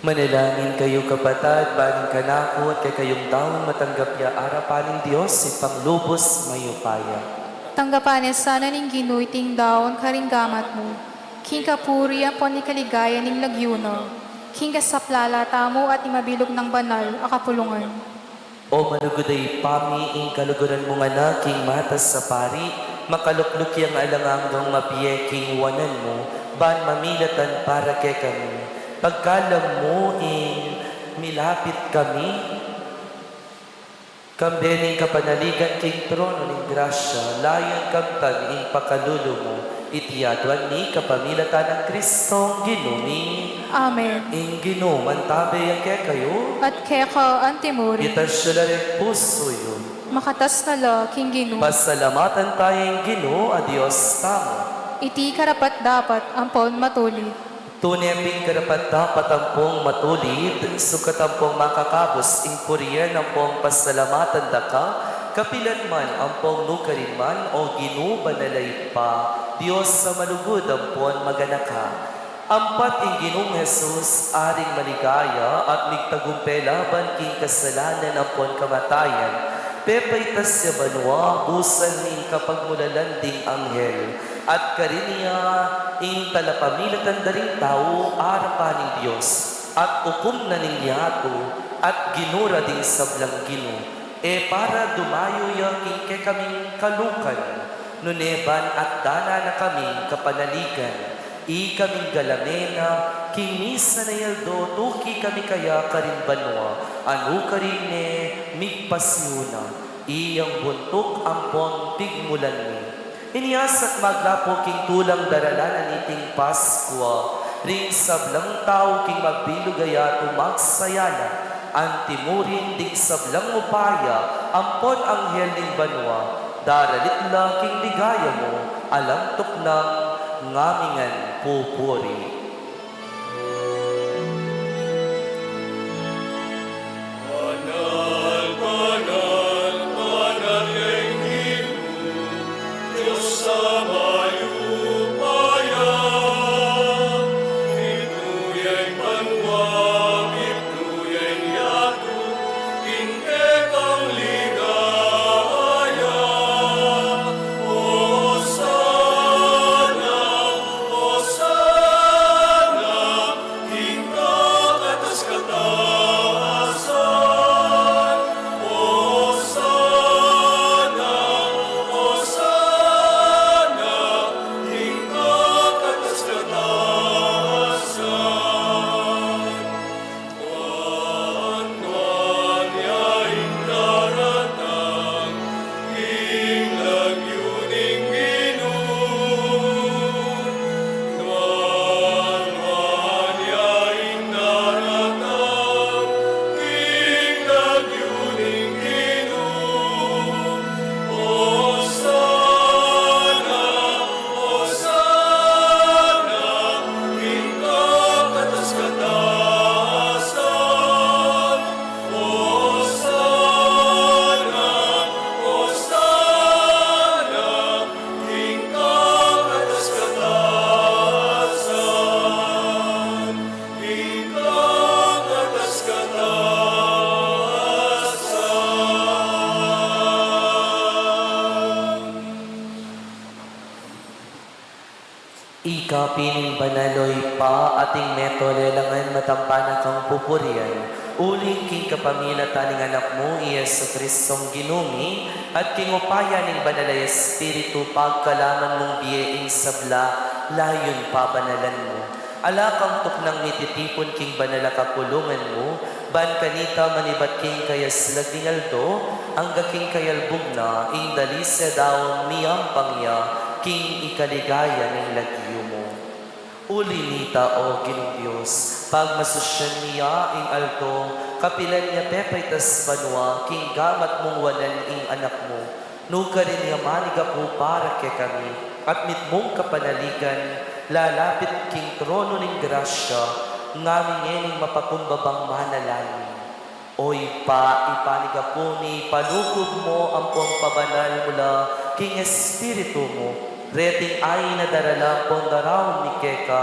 Manalangin kayu, kapatad, ban ing kanaku at kekayung daun matanggap ya arapan ning Dios, Ibpang lubus mayupaya. Tanggapan na sana ning Ginu iting daun karing gamat mu, king kapurian ampon king kaligayan ning lagyu na, king kasaplalan tamu at ning mabilug nang banal a kapulungan. O malugud a Ibpa mi, ing kaluguran mung Anak, ing matas a pari, makalukluk yang alang anggang mabie king wanan mu, ban mamilatan para kekami. Pagkalam mu ing milapit kami, kambe ning kapanaligan king trono ning grasya, layun kamtan ing pakalulu mu. Iti aduan mi kapamilatan nang Kristong Ginu mi. Amen. Ing Ginu mantabe ya kekayu. At keka antimurin. Itas yu la ring pusu yu. Makatas na la king Ginu. Pasalamatan taya ing Ginu a Dios tamu. Iti karapat-dapat ampon matulid. Tune pin karapat-dapat ampong matulid, sukat ampong makakabus ing purian ampong pasalamatan daka, kapilan man ampong nukarin man, o Ginu, banal a Ibpa, Dios a malugud ampon maganaka. Ampat ing Ginung Jesus, Aring maligaya at migtagumpe laban king kasalanan ampon kamatayan, pepaitas ya banua, busan ning kapagmulalan ding anghel, at karin ya ing talapamilatan da ring tau arapan ning Dios, at ukum na ning yatu, at ginu ra ding sablang ginu, e para dumayu ya king kekaming kalukan, nune ban atdanan na kaming kapanaligan, ikaming galame na king misan a aldo, tuki kami kaya karin banua, a nukarin ne migpasiuna, iyang buntuk ampon pigmulan mi. Inya sa maglapu king tulang daralan na niting Paskua, ring sablang tau king mabilug a yatu magsaya la, antimurin ding sablang upaya ampon anghel ning banua, daralit la king ligaya mu, alang tuknang ngami ngan pupuri. Banal, banal, banal ya ing Ginu, Dios a mayupaya. Mitmu ya ing banua, mitmu ya ing yatu, king kekang ligaya. Osana, Osana, king kakatas-katasan. Osana, Osana, king kakatas-katasan. Nuan, nuan ya ing daratang king lagyu ning Ginu. Nuan, nuan ya ing daratang king lagyu ning Ginu. Osana, Osana, king kakatas-katasan. Osana, Osana, king kakatas-katasan, king kakatas-katasan. Ika pin ing banal, o Ibpa, ating meto lelangan matampan na kang pupurian, uling king kapamilatan ning Anak mu, i Jesu-Cristong Ginu mi, at king upaya ning Banal a Espiritu, pagkalaman mung bie ing sabla, layun pabanalan mu. Ala kang tuknang mititipun king banal a kapulungan mu, ban kanita manibat king kayaslag ning aldo, angga king kayalbum na, ing dalise daun miyampang ya king ikaligaya ning lagyu mu. Uli nita, o Ginung Dios, pagmasusyan mi ya ing aldo, kapilan ya pepaitas banua, king gamat mung wanan ing Anak mu, nukarin ya manigapu para kekami, at mitmung kapanaligan, lalapit king trono ning grasya, ngami ngening mapakumbabang manalangin. O Ibpa, ipanigapu mi, ipalukud mu ampong pabanal mu la king Espiritu mu, reting ain a daralan ampong daraun mi keka,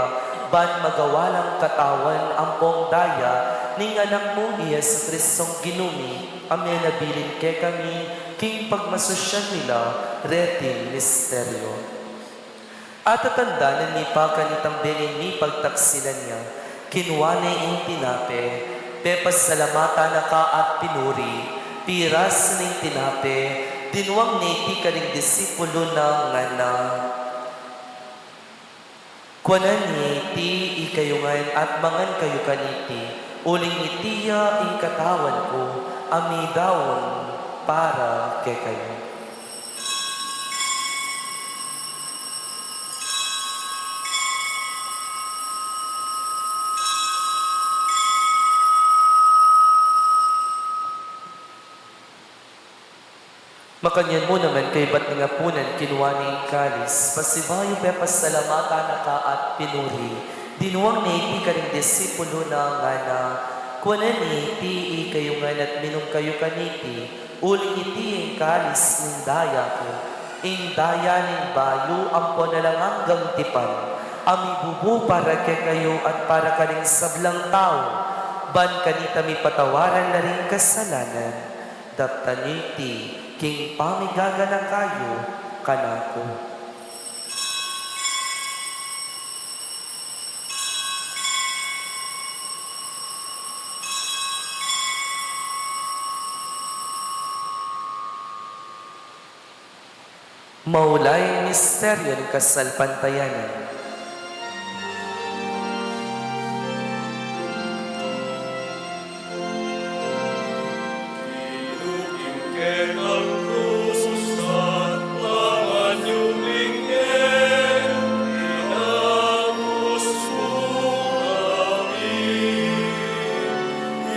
Ban magawa lang katawan ampong daya ning Anak mu, i Jesucristong Ginu mi, a menabilin kekami king pagmasusyan mi la reting misteryo. At tatandanan mi pa kanitang bengi ning pagtaksilan ya, kinua ne ing tinape, pepasalamatan na ka at pinuri, pirasu ne ing tinape, dinwang ne iti karing disipulu na, ngana: Kuanan ye iti ikayu ngan at mangan kayu kaniti, uling iti ya ing katawan ku a midaun para kekayu. Makanyan mu naman kaybat ning apunan, kinua ne ing kalis, pasibayu pepasalamatan na ka at pinuri, dinwang ne iti karing disipulu na, ngana: Kuanan ye iti ikayu ngan at minum kayu kaniti, uling iti ing kalis ning daya ku, ing daya ning bayu ampon alang anggang tipan, a mibubu para kekayu at para karing sablang tau, ban kanita mipatawaran la ring kasalanan. Daptan yu iti king pamigaganaka yu kanaku. Maulagang misteryo ning kasalpantayanan.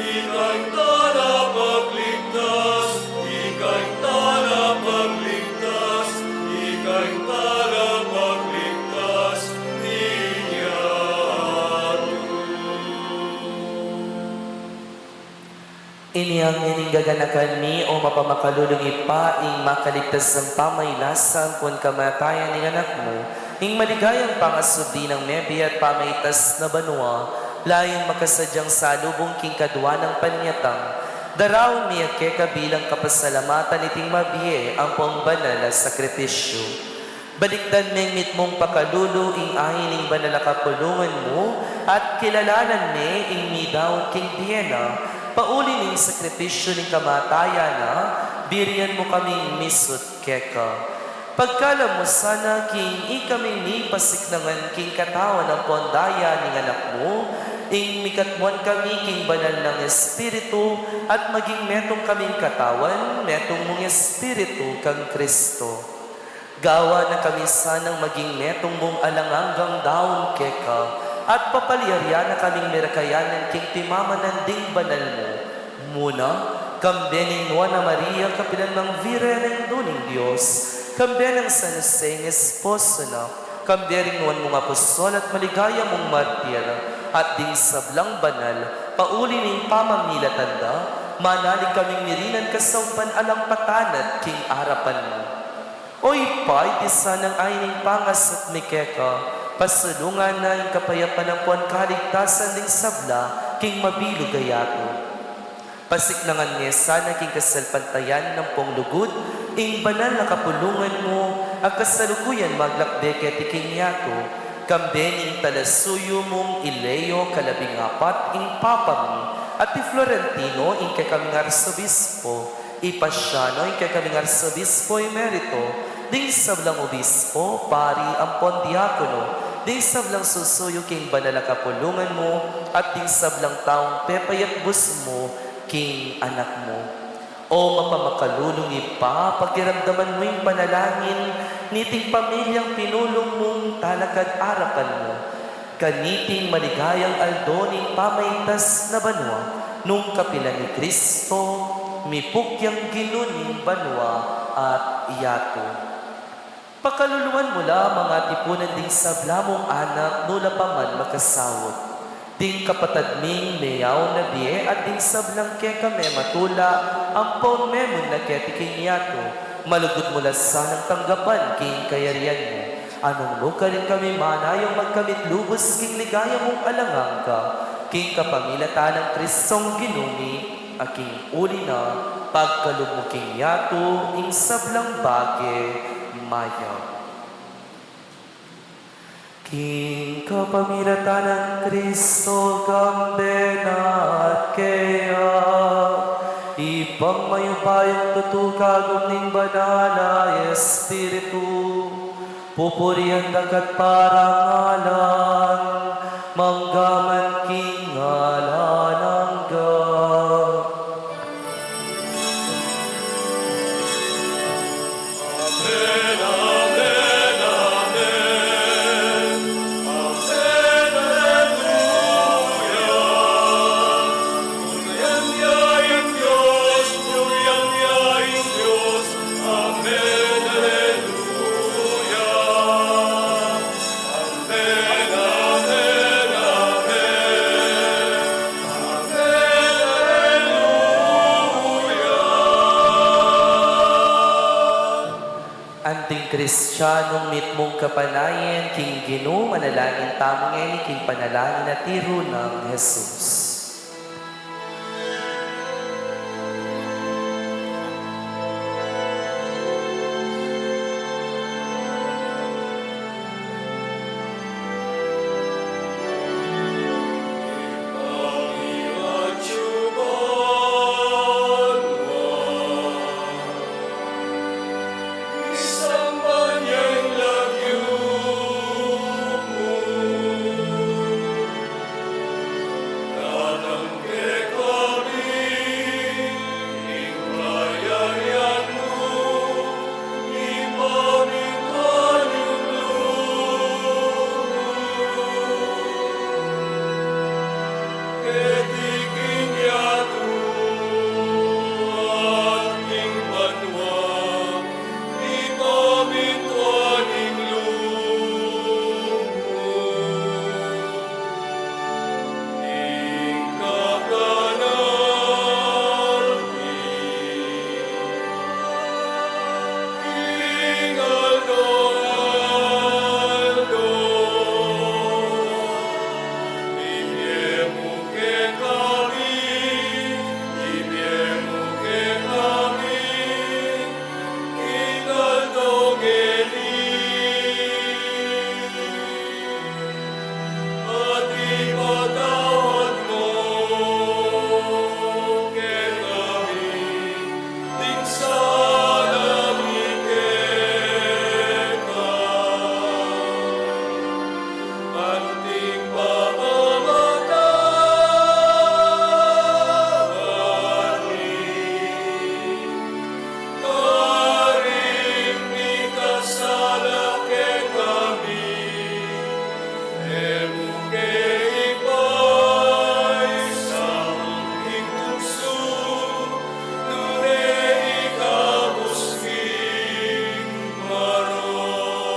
Ika ing talapagligtas, ika ing talapagligtas, ika ing talapagligtas ning yatu. Inya ngeni gaganakan mi, o mapamakalulung Ibpa, ing makaligtas nang pamagkasakit ampon kamatayan ning Anak mu, ing maligayang pangasubli nang mebie at pamaitas na banua, layun makasadyang salubung king kadua nang panyatang, daraun mi ya keka bilang kapasalamatan iting mabie ampon banal a sakripisyu. Balikdan meng mitmung pakalulu ing ain ning banal a kapulungan mu, at kilalanan me ing midaun king bie na, pauli ning sakripisyu ning kamatayan na, birian mu kaming misut keka. Pagkalam mu sana king ikaming mipasiknangan king katawan ampon daya ning Anak mu, ing mikatmuan kami king banal nang Espiritu, at maging metung kaming katawan, metung mung Espiritu kang Kristo. Gawan na kami sanang maging metung mung alang anggang daun keka, at papalyarian na kaming merekayanan king pimamanan ding banal mu. Muna, kambe ning Nuan a Maria, kapilan mang Virgen a Indu ning Dios, kambe nang San Jose ing esposo na, kambe ring nuan mung apostol at maligaya mung martir, at ding sablang banal, pauli ning pamamilatan da, manalig kaming mirinan kasaupan alang patanat king arapan mu. O Ibpa, iti sanang ain ning pangasubli mi keka, pasulungan na ing kapayapan ampon kaligtasan ding sabla king mabilug a yatu. Pasiknangan me sana king kasalpantayanan ampong lugud ing banal a kapulungan mu a kasalukuyan maglakbe keti king yatu, kambe ning talasuyu mung i Leo kalabing apat ing Papa mi, at i Florentino ing kekaming Arsobispo, i Pasiano ing kekaming Arsobispo Emerito, ding sablang obispo, pari, ampon diakono, ding sablang susuyu king banal a kapulungan mu, at ding sablang taung pepayatbus mu king Anak mu. O mapamakalulung Ibpa, pakiramdaman mu ing panalangin niting pamilyang pinulung mung talakad arapan mu. Kaniting maligayang aldo ning pamaitas na banua, nung kapilan i Kristo, mipuk yang Ginu ning banua at yatu. Pakaluluan mu la, mangatipunan ding sabla mung anak, nu la pa man makasaut. Ding kapatad ming meyaun na bie at ding sablang keka mematula ampon memun na keti king yatu, malugud mu la sanang tanggapan king kayarian mu. Nung nukarin kami manayang magkamit lubus king ligaya mung alang angga, king kapamilatan nang Kristong Ginu mi, a king uli na, pagkalub mu king yatu ing sablang bage mayap. King kapamilatan nang Kristo, kambe na at keya, Ibpang mayupayang tutu, kagum ning Banal a Espiritu, pupurian da ka at parangalan, mangga man king alang angga. Amen, amen, amen. Amen, aleluya. Purian ya ing Dios, purian ya ing Dios. Amen, aleluya. Amen, amen, amen. Amen, aleluya. Anting Kristianong mitmung kapanayan king Ginu, manalangin tamu ngeni king panalangin a tiru nang Jesus. At ipatawad mu kekami ding sala mi keka, anting pamamatawad mi karing mikasala kekami. E mu ke ipaisang king tuksu, nune ikabus king marok.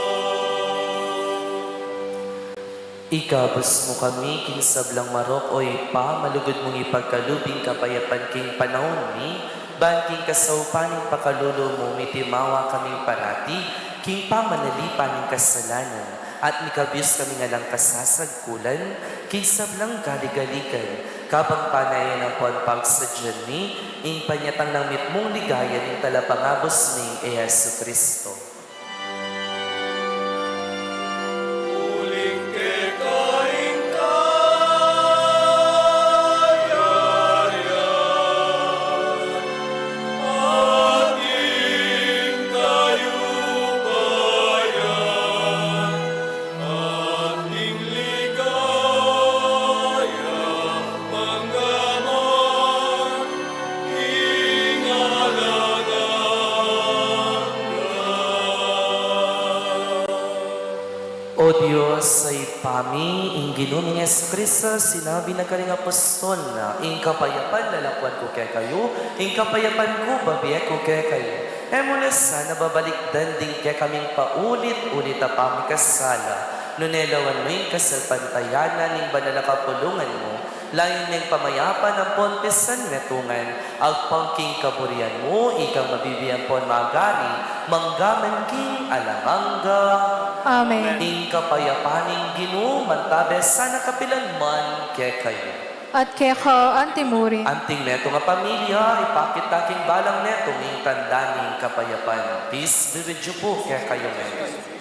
Ikabus mu kami king sablang marok, O Ibpa, malugud mung ipagkalub ing kapayapan king panaun mi, ban king kasaupan ning pakalulu mu, mitimawa kaming parati king pamanalipan ning kasalanan, at mikabus kami ngan king kasasagkulan king sablang kaligaligan, kabang panayan ampon pagsadyan mi ing panyatang nang mitmung ligaya ning Talapangabus ming i Jesucristo. Uling keka ing kayarian, at ing kayupayan, at ing ligaya, mangga man king alang angga. O Dios a Ibpa mi, ing Ginu ming Jesucristo, sinabi na karing apostol na, ing kapayapan lalakuan ku kekayu, ing kapayapan ku babie ku kekayu. E mu la sana babalikdan ding kekaming paulit-ulit a pamikasala, nune lawan mu ing kasalpantayanan ning banal a kapulungan mu, Layun ning pamayapan ampon pisan metungan, agpang king kaburian mu, ikang mabibie ampon magari, mangga man king alang angga. Amen. Ing kapayapan ning Ginu, mantabe sana kapilan man kekayu. At keka antimurin. Anting metung a pamilya, ipakit ta king balang metung ing tanda ning kapayapan. Peace be with you pu kekayu ngan.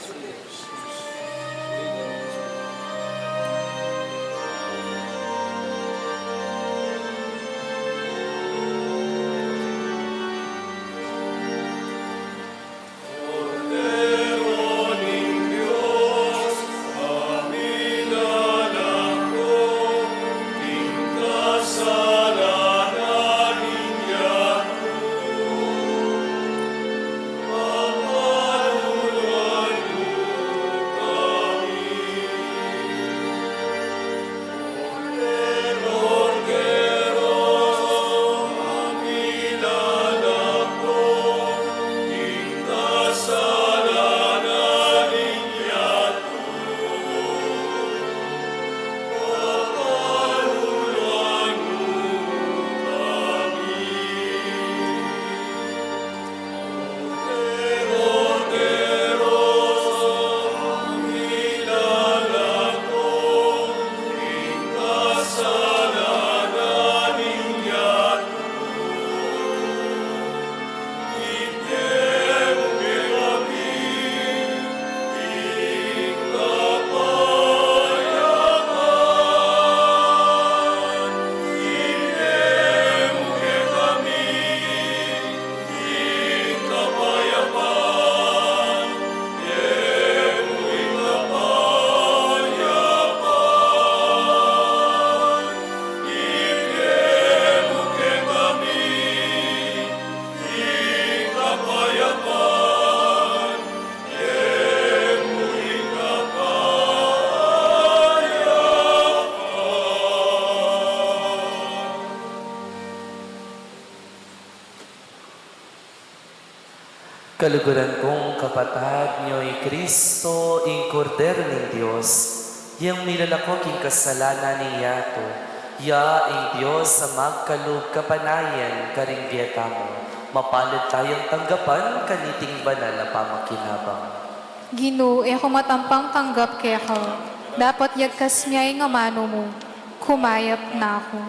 Kaluguran kung kapatad, nyo i Kristo, ing Kordero ning Dios, yang milalako king kasalanan ning yatu, ya ing Dios a magkalub kapanayan karing bie tamu, mapalad tayang tanggapan kaniting banal a pamakinabang. Ginu, e ku matampang tanggap keka, dapot yagkas me ing amanu mu, kumayap na ku.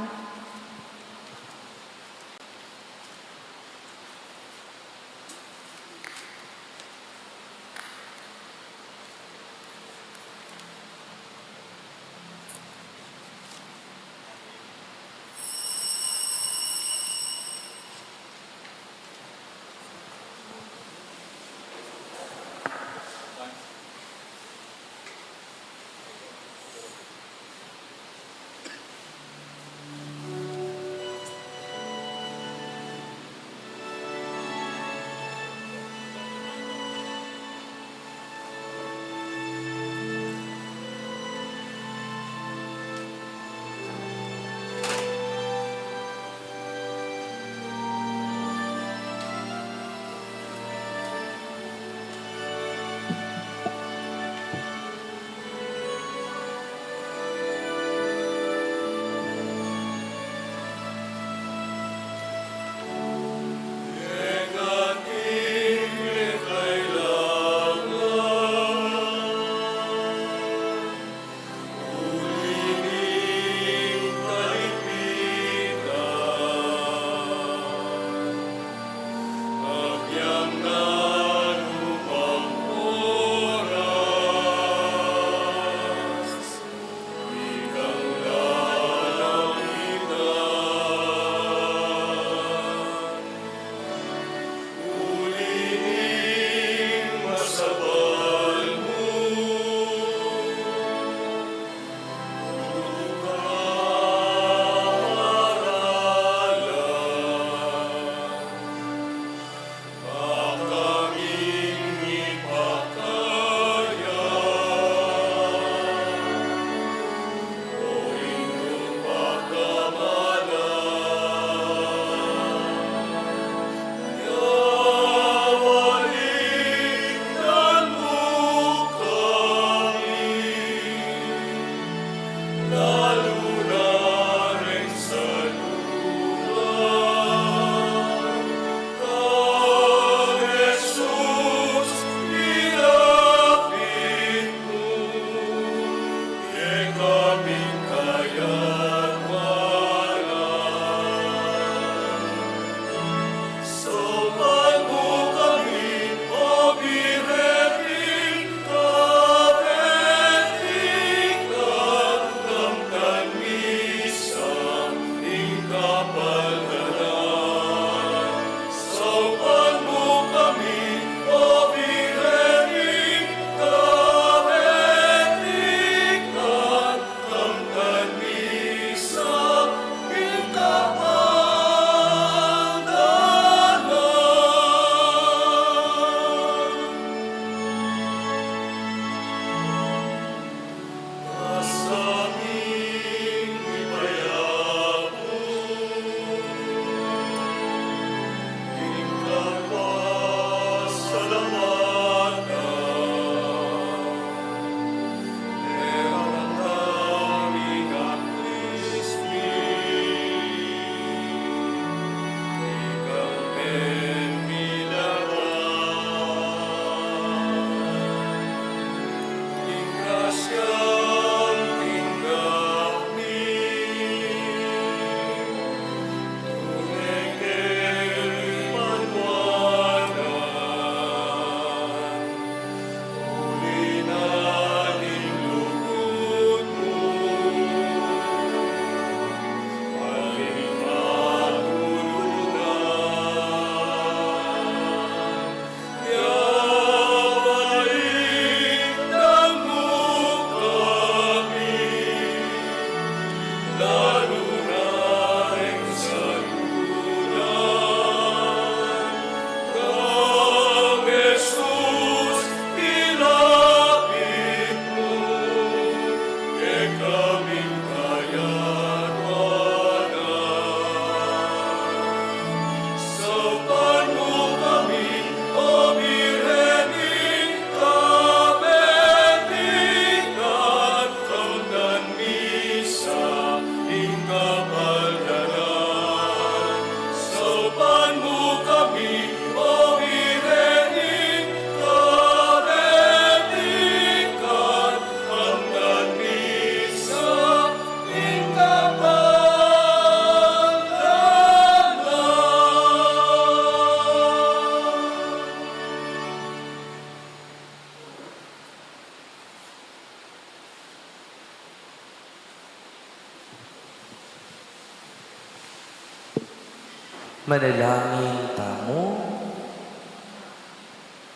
Manalangin tamu.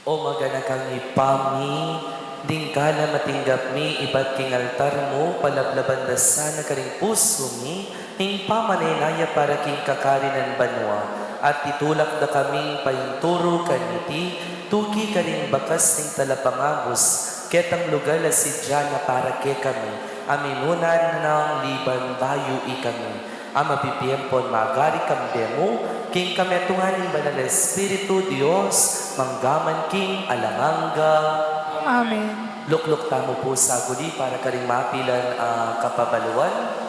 O maganakang Ibpa mi, ding kala matinggap mi ibat king altar mu, palablaban da sana karing pusu mi ing pamanenaya para king kakarinan banua, at itulak da kaming painturu kaniti, tuki karing bakas ning talapangabus, ketang lugal a sidya na para kekami, a minunan nang liban bayu ikami a mabibie ampon magari kambe mu, king kametungan ning Banal a Espiritu, Dios, mangga man king alang angga. Amen. Lukluk tamu pu saguli para karing mapilan a kapabaluan.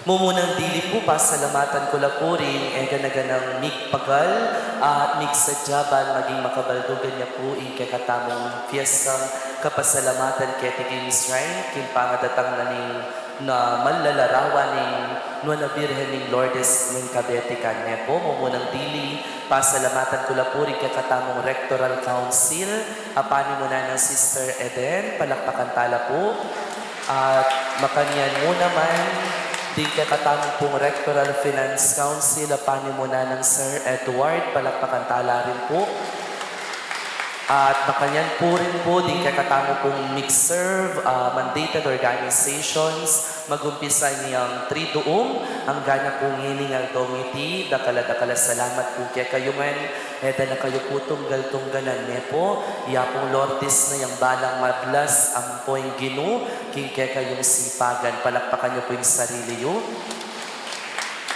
Mumunang dili pu, pasalamatan ku la pu ring e gana-ganang migpagal at migsadya ban maging makabaldugan ya pu ing kekatamung piestang kapasalamatan keti king shrine, king pangadatang na ning na manlalarawan ning Nuan a Birhen ning Lourdes ning Kabetikan. Ne pu, mumunang dili, pasalamatan ku la pu ring kekatamung Rectoral Council, a panimunan nang Sister Eden, palakpakan tala pu. At makanyan mu naman, ding kekatamung pung Rectoral Finance Council, a panimunan nang Sir Edward, palakpakan tala rin pu. At makanyan pu rin pu, ding kekatamu pung mig-serve, ah, mandated organizations, magumpisa niyang Triduum, angga na pu ngening aldo ngiti, dakal a dakal a salamat pu kekayu ngan, e da na kayu pu tunggal-tunggalan ne pu, ya pung Lourdes na yang balang mablas ampo ing Ginu, king kekayung sipagan, palakpakan yu pu ing sarili yu.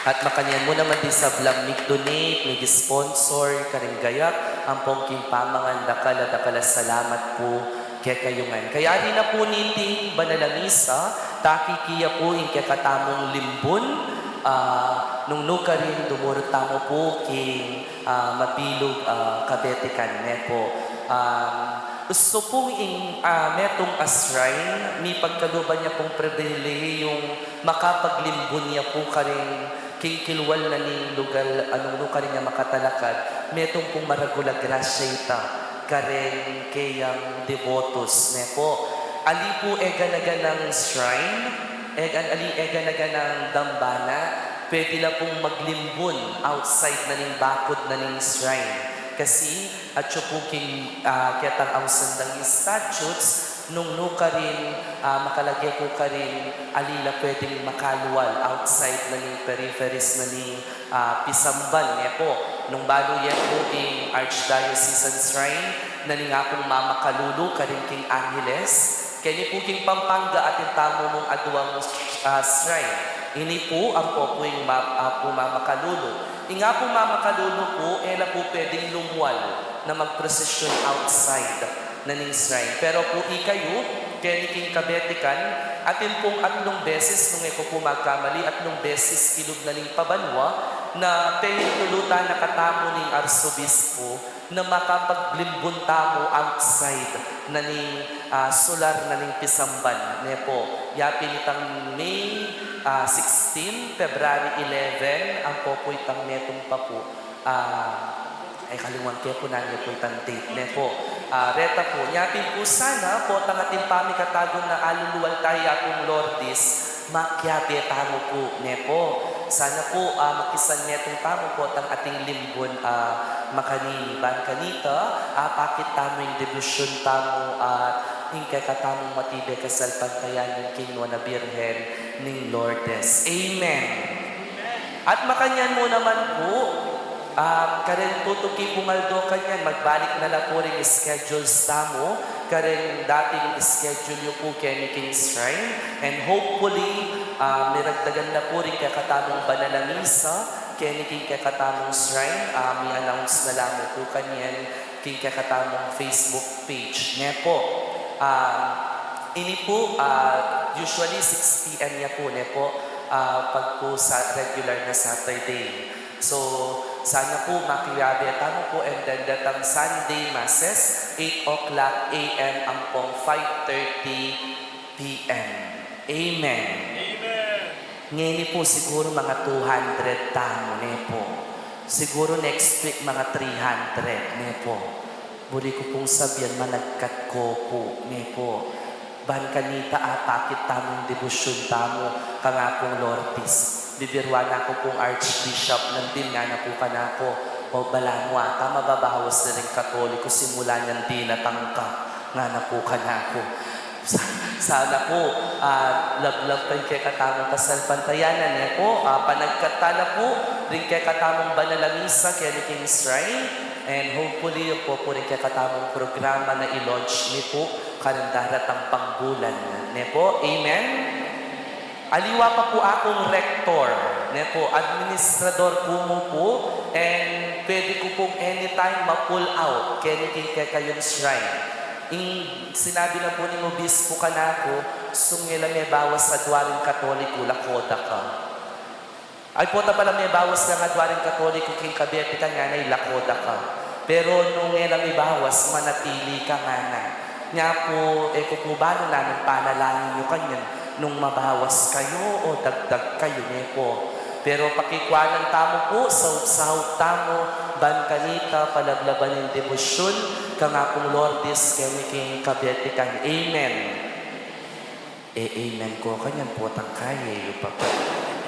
At makanyan mu naman ding sablang mig-donate, mig-sponsor, karing gayak, ampong king pamangan dakal a dakal a salamat pu kekayu ngan. Kayari na pu niting banal a misa, takiki ya pu ing kekatamung limbun, ah, nung nukarin dumurut tamu pu king, ah, mabilug, ah, kabetikan ne pu. Ah, usu pung ing, ah, metung a shrine, mipagkaluban ya pung pribilehiyung makapaglimbun ya pu karing king kilwal na ning lugal a nung nukarin ya makatalakad, metung pung maragul a grasya ita karing keyang devotos ne pu. Ali pu e gana-ganang shrine, e gan-, ali e gana-ganang dambana, pwede la pung maglimbun outside na ning bakud na ning shrine. Kasi, atyu pu king, ah, ketang ausan dang statutes, nung nukarin, ah, makalage pu karin ali la pwedeng makalwal outside na ning peripheries na ning, ah, pisamban ne pu. Nung balu ye pu ing Archdiocesan Shrine na ning Apung Mamakalulu karin king Angeles, keni pu king Pampanga atin tamu mung aduang, ah, shrine. Ini pu ampo pu ing ma-, ah, pu Mamakalulu. Ing Apung Mamakalulu pu, e la pu pwedeng lumwal na magprosesyon outside na ning shrine. Pero pu ikayu, keni king kabetikan, atin pung atlung beses, nung e ku pu magkamali, atlung beses kilub na ning pabanwa, na peintulut na katamu ning arsobispo, na makapaglimbun tamu outside na ning, ah, sular na ning pisamban, ne pu. Ya pin itang May, ah, sixteen, February eleven, ampo pu itang metung pa pu. Ah, ay, kalingwan ke pu nanu pu itang date, ne pu. Ah, reta pu, nya pin pu sana, potang atin pamikatagun na aluluwal taya pung Lourdes, makiabe tamu pu, ne pu. Sana pu, ah, makisanmetung tamu potang ating limbun, ah, makanini. Ban kanita, ah, pakit tamu ing debosyon tamu at ing kekatamung matibe kasalpantayanan king Nuan a Birhen ning Lourdes. Amen. At makanyan mu naman pu, ah, karin tutuki pung aldo kanyan, magbalik na la pu ring schedules tamu, karin dating schedule yu pu keni king shrine, and hopefully, ah, miragdagan na pu ring kekatamung banal a misa, keni king kekatamung shrine, ah, mi-announce na la mu pu kanyan, king kekatamung Facebook page, ne pu. Ah, ini pu, ah, usually six P M ya pu, ne pu, ah, pag pu sa regular na Saturday. So, sana pu makiabe tamu pu, and then datang Sunday Masses, eight o'clock A M ampong five thirty P M. Amen. Amen. Ngeni pu siguru mga two hundred tamu, ne pu. Siguru next week mga three hundred, ne pu. Buri ku pung sabian managkat ko pu, ne pu. Ban kanita apakit tamu ing debosyon tamu kang Apung Lourdes. Bibiruan na ku pung Archbishop, nandin ngana pu kanaku, "O, balamu ata mababawas na ring Katoliko simula nung dinatang ka," ngana pu kanaku. Sa-, sana pu, ah, lablab pa ing kekatamung kasalpantayanan, ne pu, ah, panagkat tana pu ring kekatamung banal a misa keni king shrine, and hopefully, yun pu, pu ring kekatamung programa na i-launch mi pu kareng daratang pang bulan, ne pu. Amen? Aliwa pa pu akung rector, ne pu, administrador ku mu pu, and pwede ku pung anytime ma-pull out keni king kekayung shrine. Ing sinabi na pu ning obispo kanaku, "Sung e la mebawas a adwa ring Katoliko, lako da ka." Ay pu, ta pala mebawas lang a adwa ring Katoliko king Cavite, kaya ngana, "Lako da ka." Pero nung e la mebawas, "Manatili ka," ngana. Nya pu, e ku pu balu nung panalangin yu kanyan nung mabawas kayu o dagdag kayu, ne pu. Pero pakikwanan tamu pu, saup-saup tamu, ban kanita palablaban ing debosyun kang Apung Lourdes keni king Cavite. Amen. E, amen ko kanyan, potang kaya yu pa pu.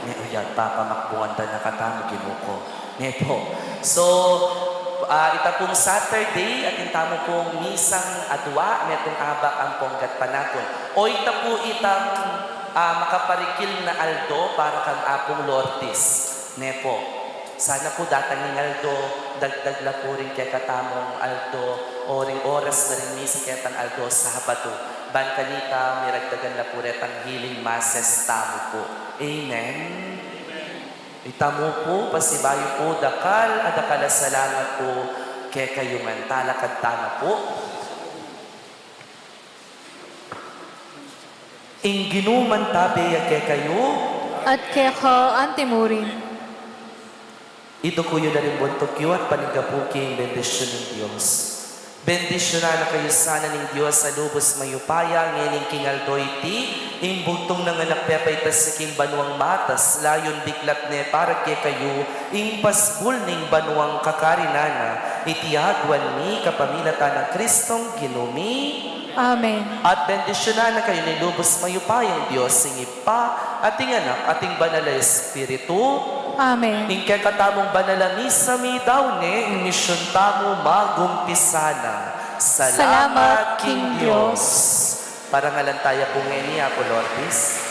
Ne, o yan, papamakbuan da na katamu, Ginu ku. Ne pu. So, ah, ita pung Saturday, atin tamu pung misang adwa, metung abak ampong gatpanapun. O ita pu itang, ah, makaparikil na aldo para kang Apung Lourdes. Ne pu. Sana pu datang ing aldo, dagdag la pu ring kekatamung aldo, o ring oras na ring misa ketang aldo Sabado, ban kanita miragdagan la pu retang healing masses tamu pu. Amen. Ita mu pu, pasibayu pu, dakal a dakal a salamat pu kekayu ngan. Talakad tana pu. Ing Ginu mantabe ya kekayu. At keka anti mu rin. Iduku yu la ring buntuk yu at paninggapu king bendisyun ning Dios. Bendisyunan na kayu sana ning Dios a lubus mayupaya, ngeni king aldo iti, ing bugtung nang anak pepaitas ya king banuang matas, layun diklat ne para kekayu ing pasbul ning banuang kakarinan na, iti aduan mi kapamilatan nang Kristong Ginu mi. Amen. At bendisyunan na kayu ning lubus mayupayang Dios, ing Ibpa, at ing Anak, at ing Banal a Espiritu. Amen. Ing kekatamung banal a misa midaun ne, ing misyun tamu magumpisa na. Salamat king Dios. Parangalan taya pu ngeni i Apu Lourdes.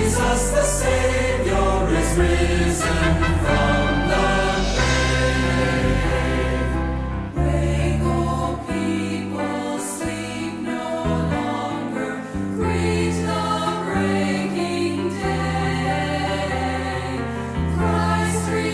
Jesus the Savior is risen from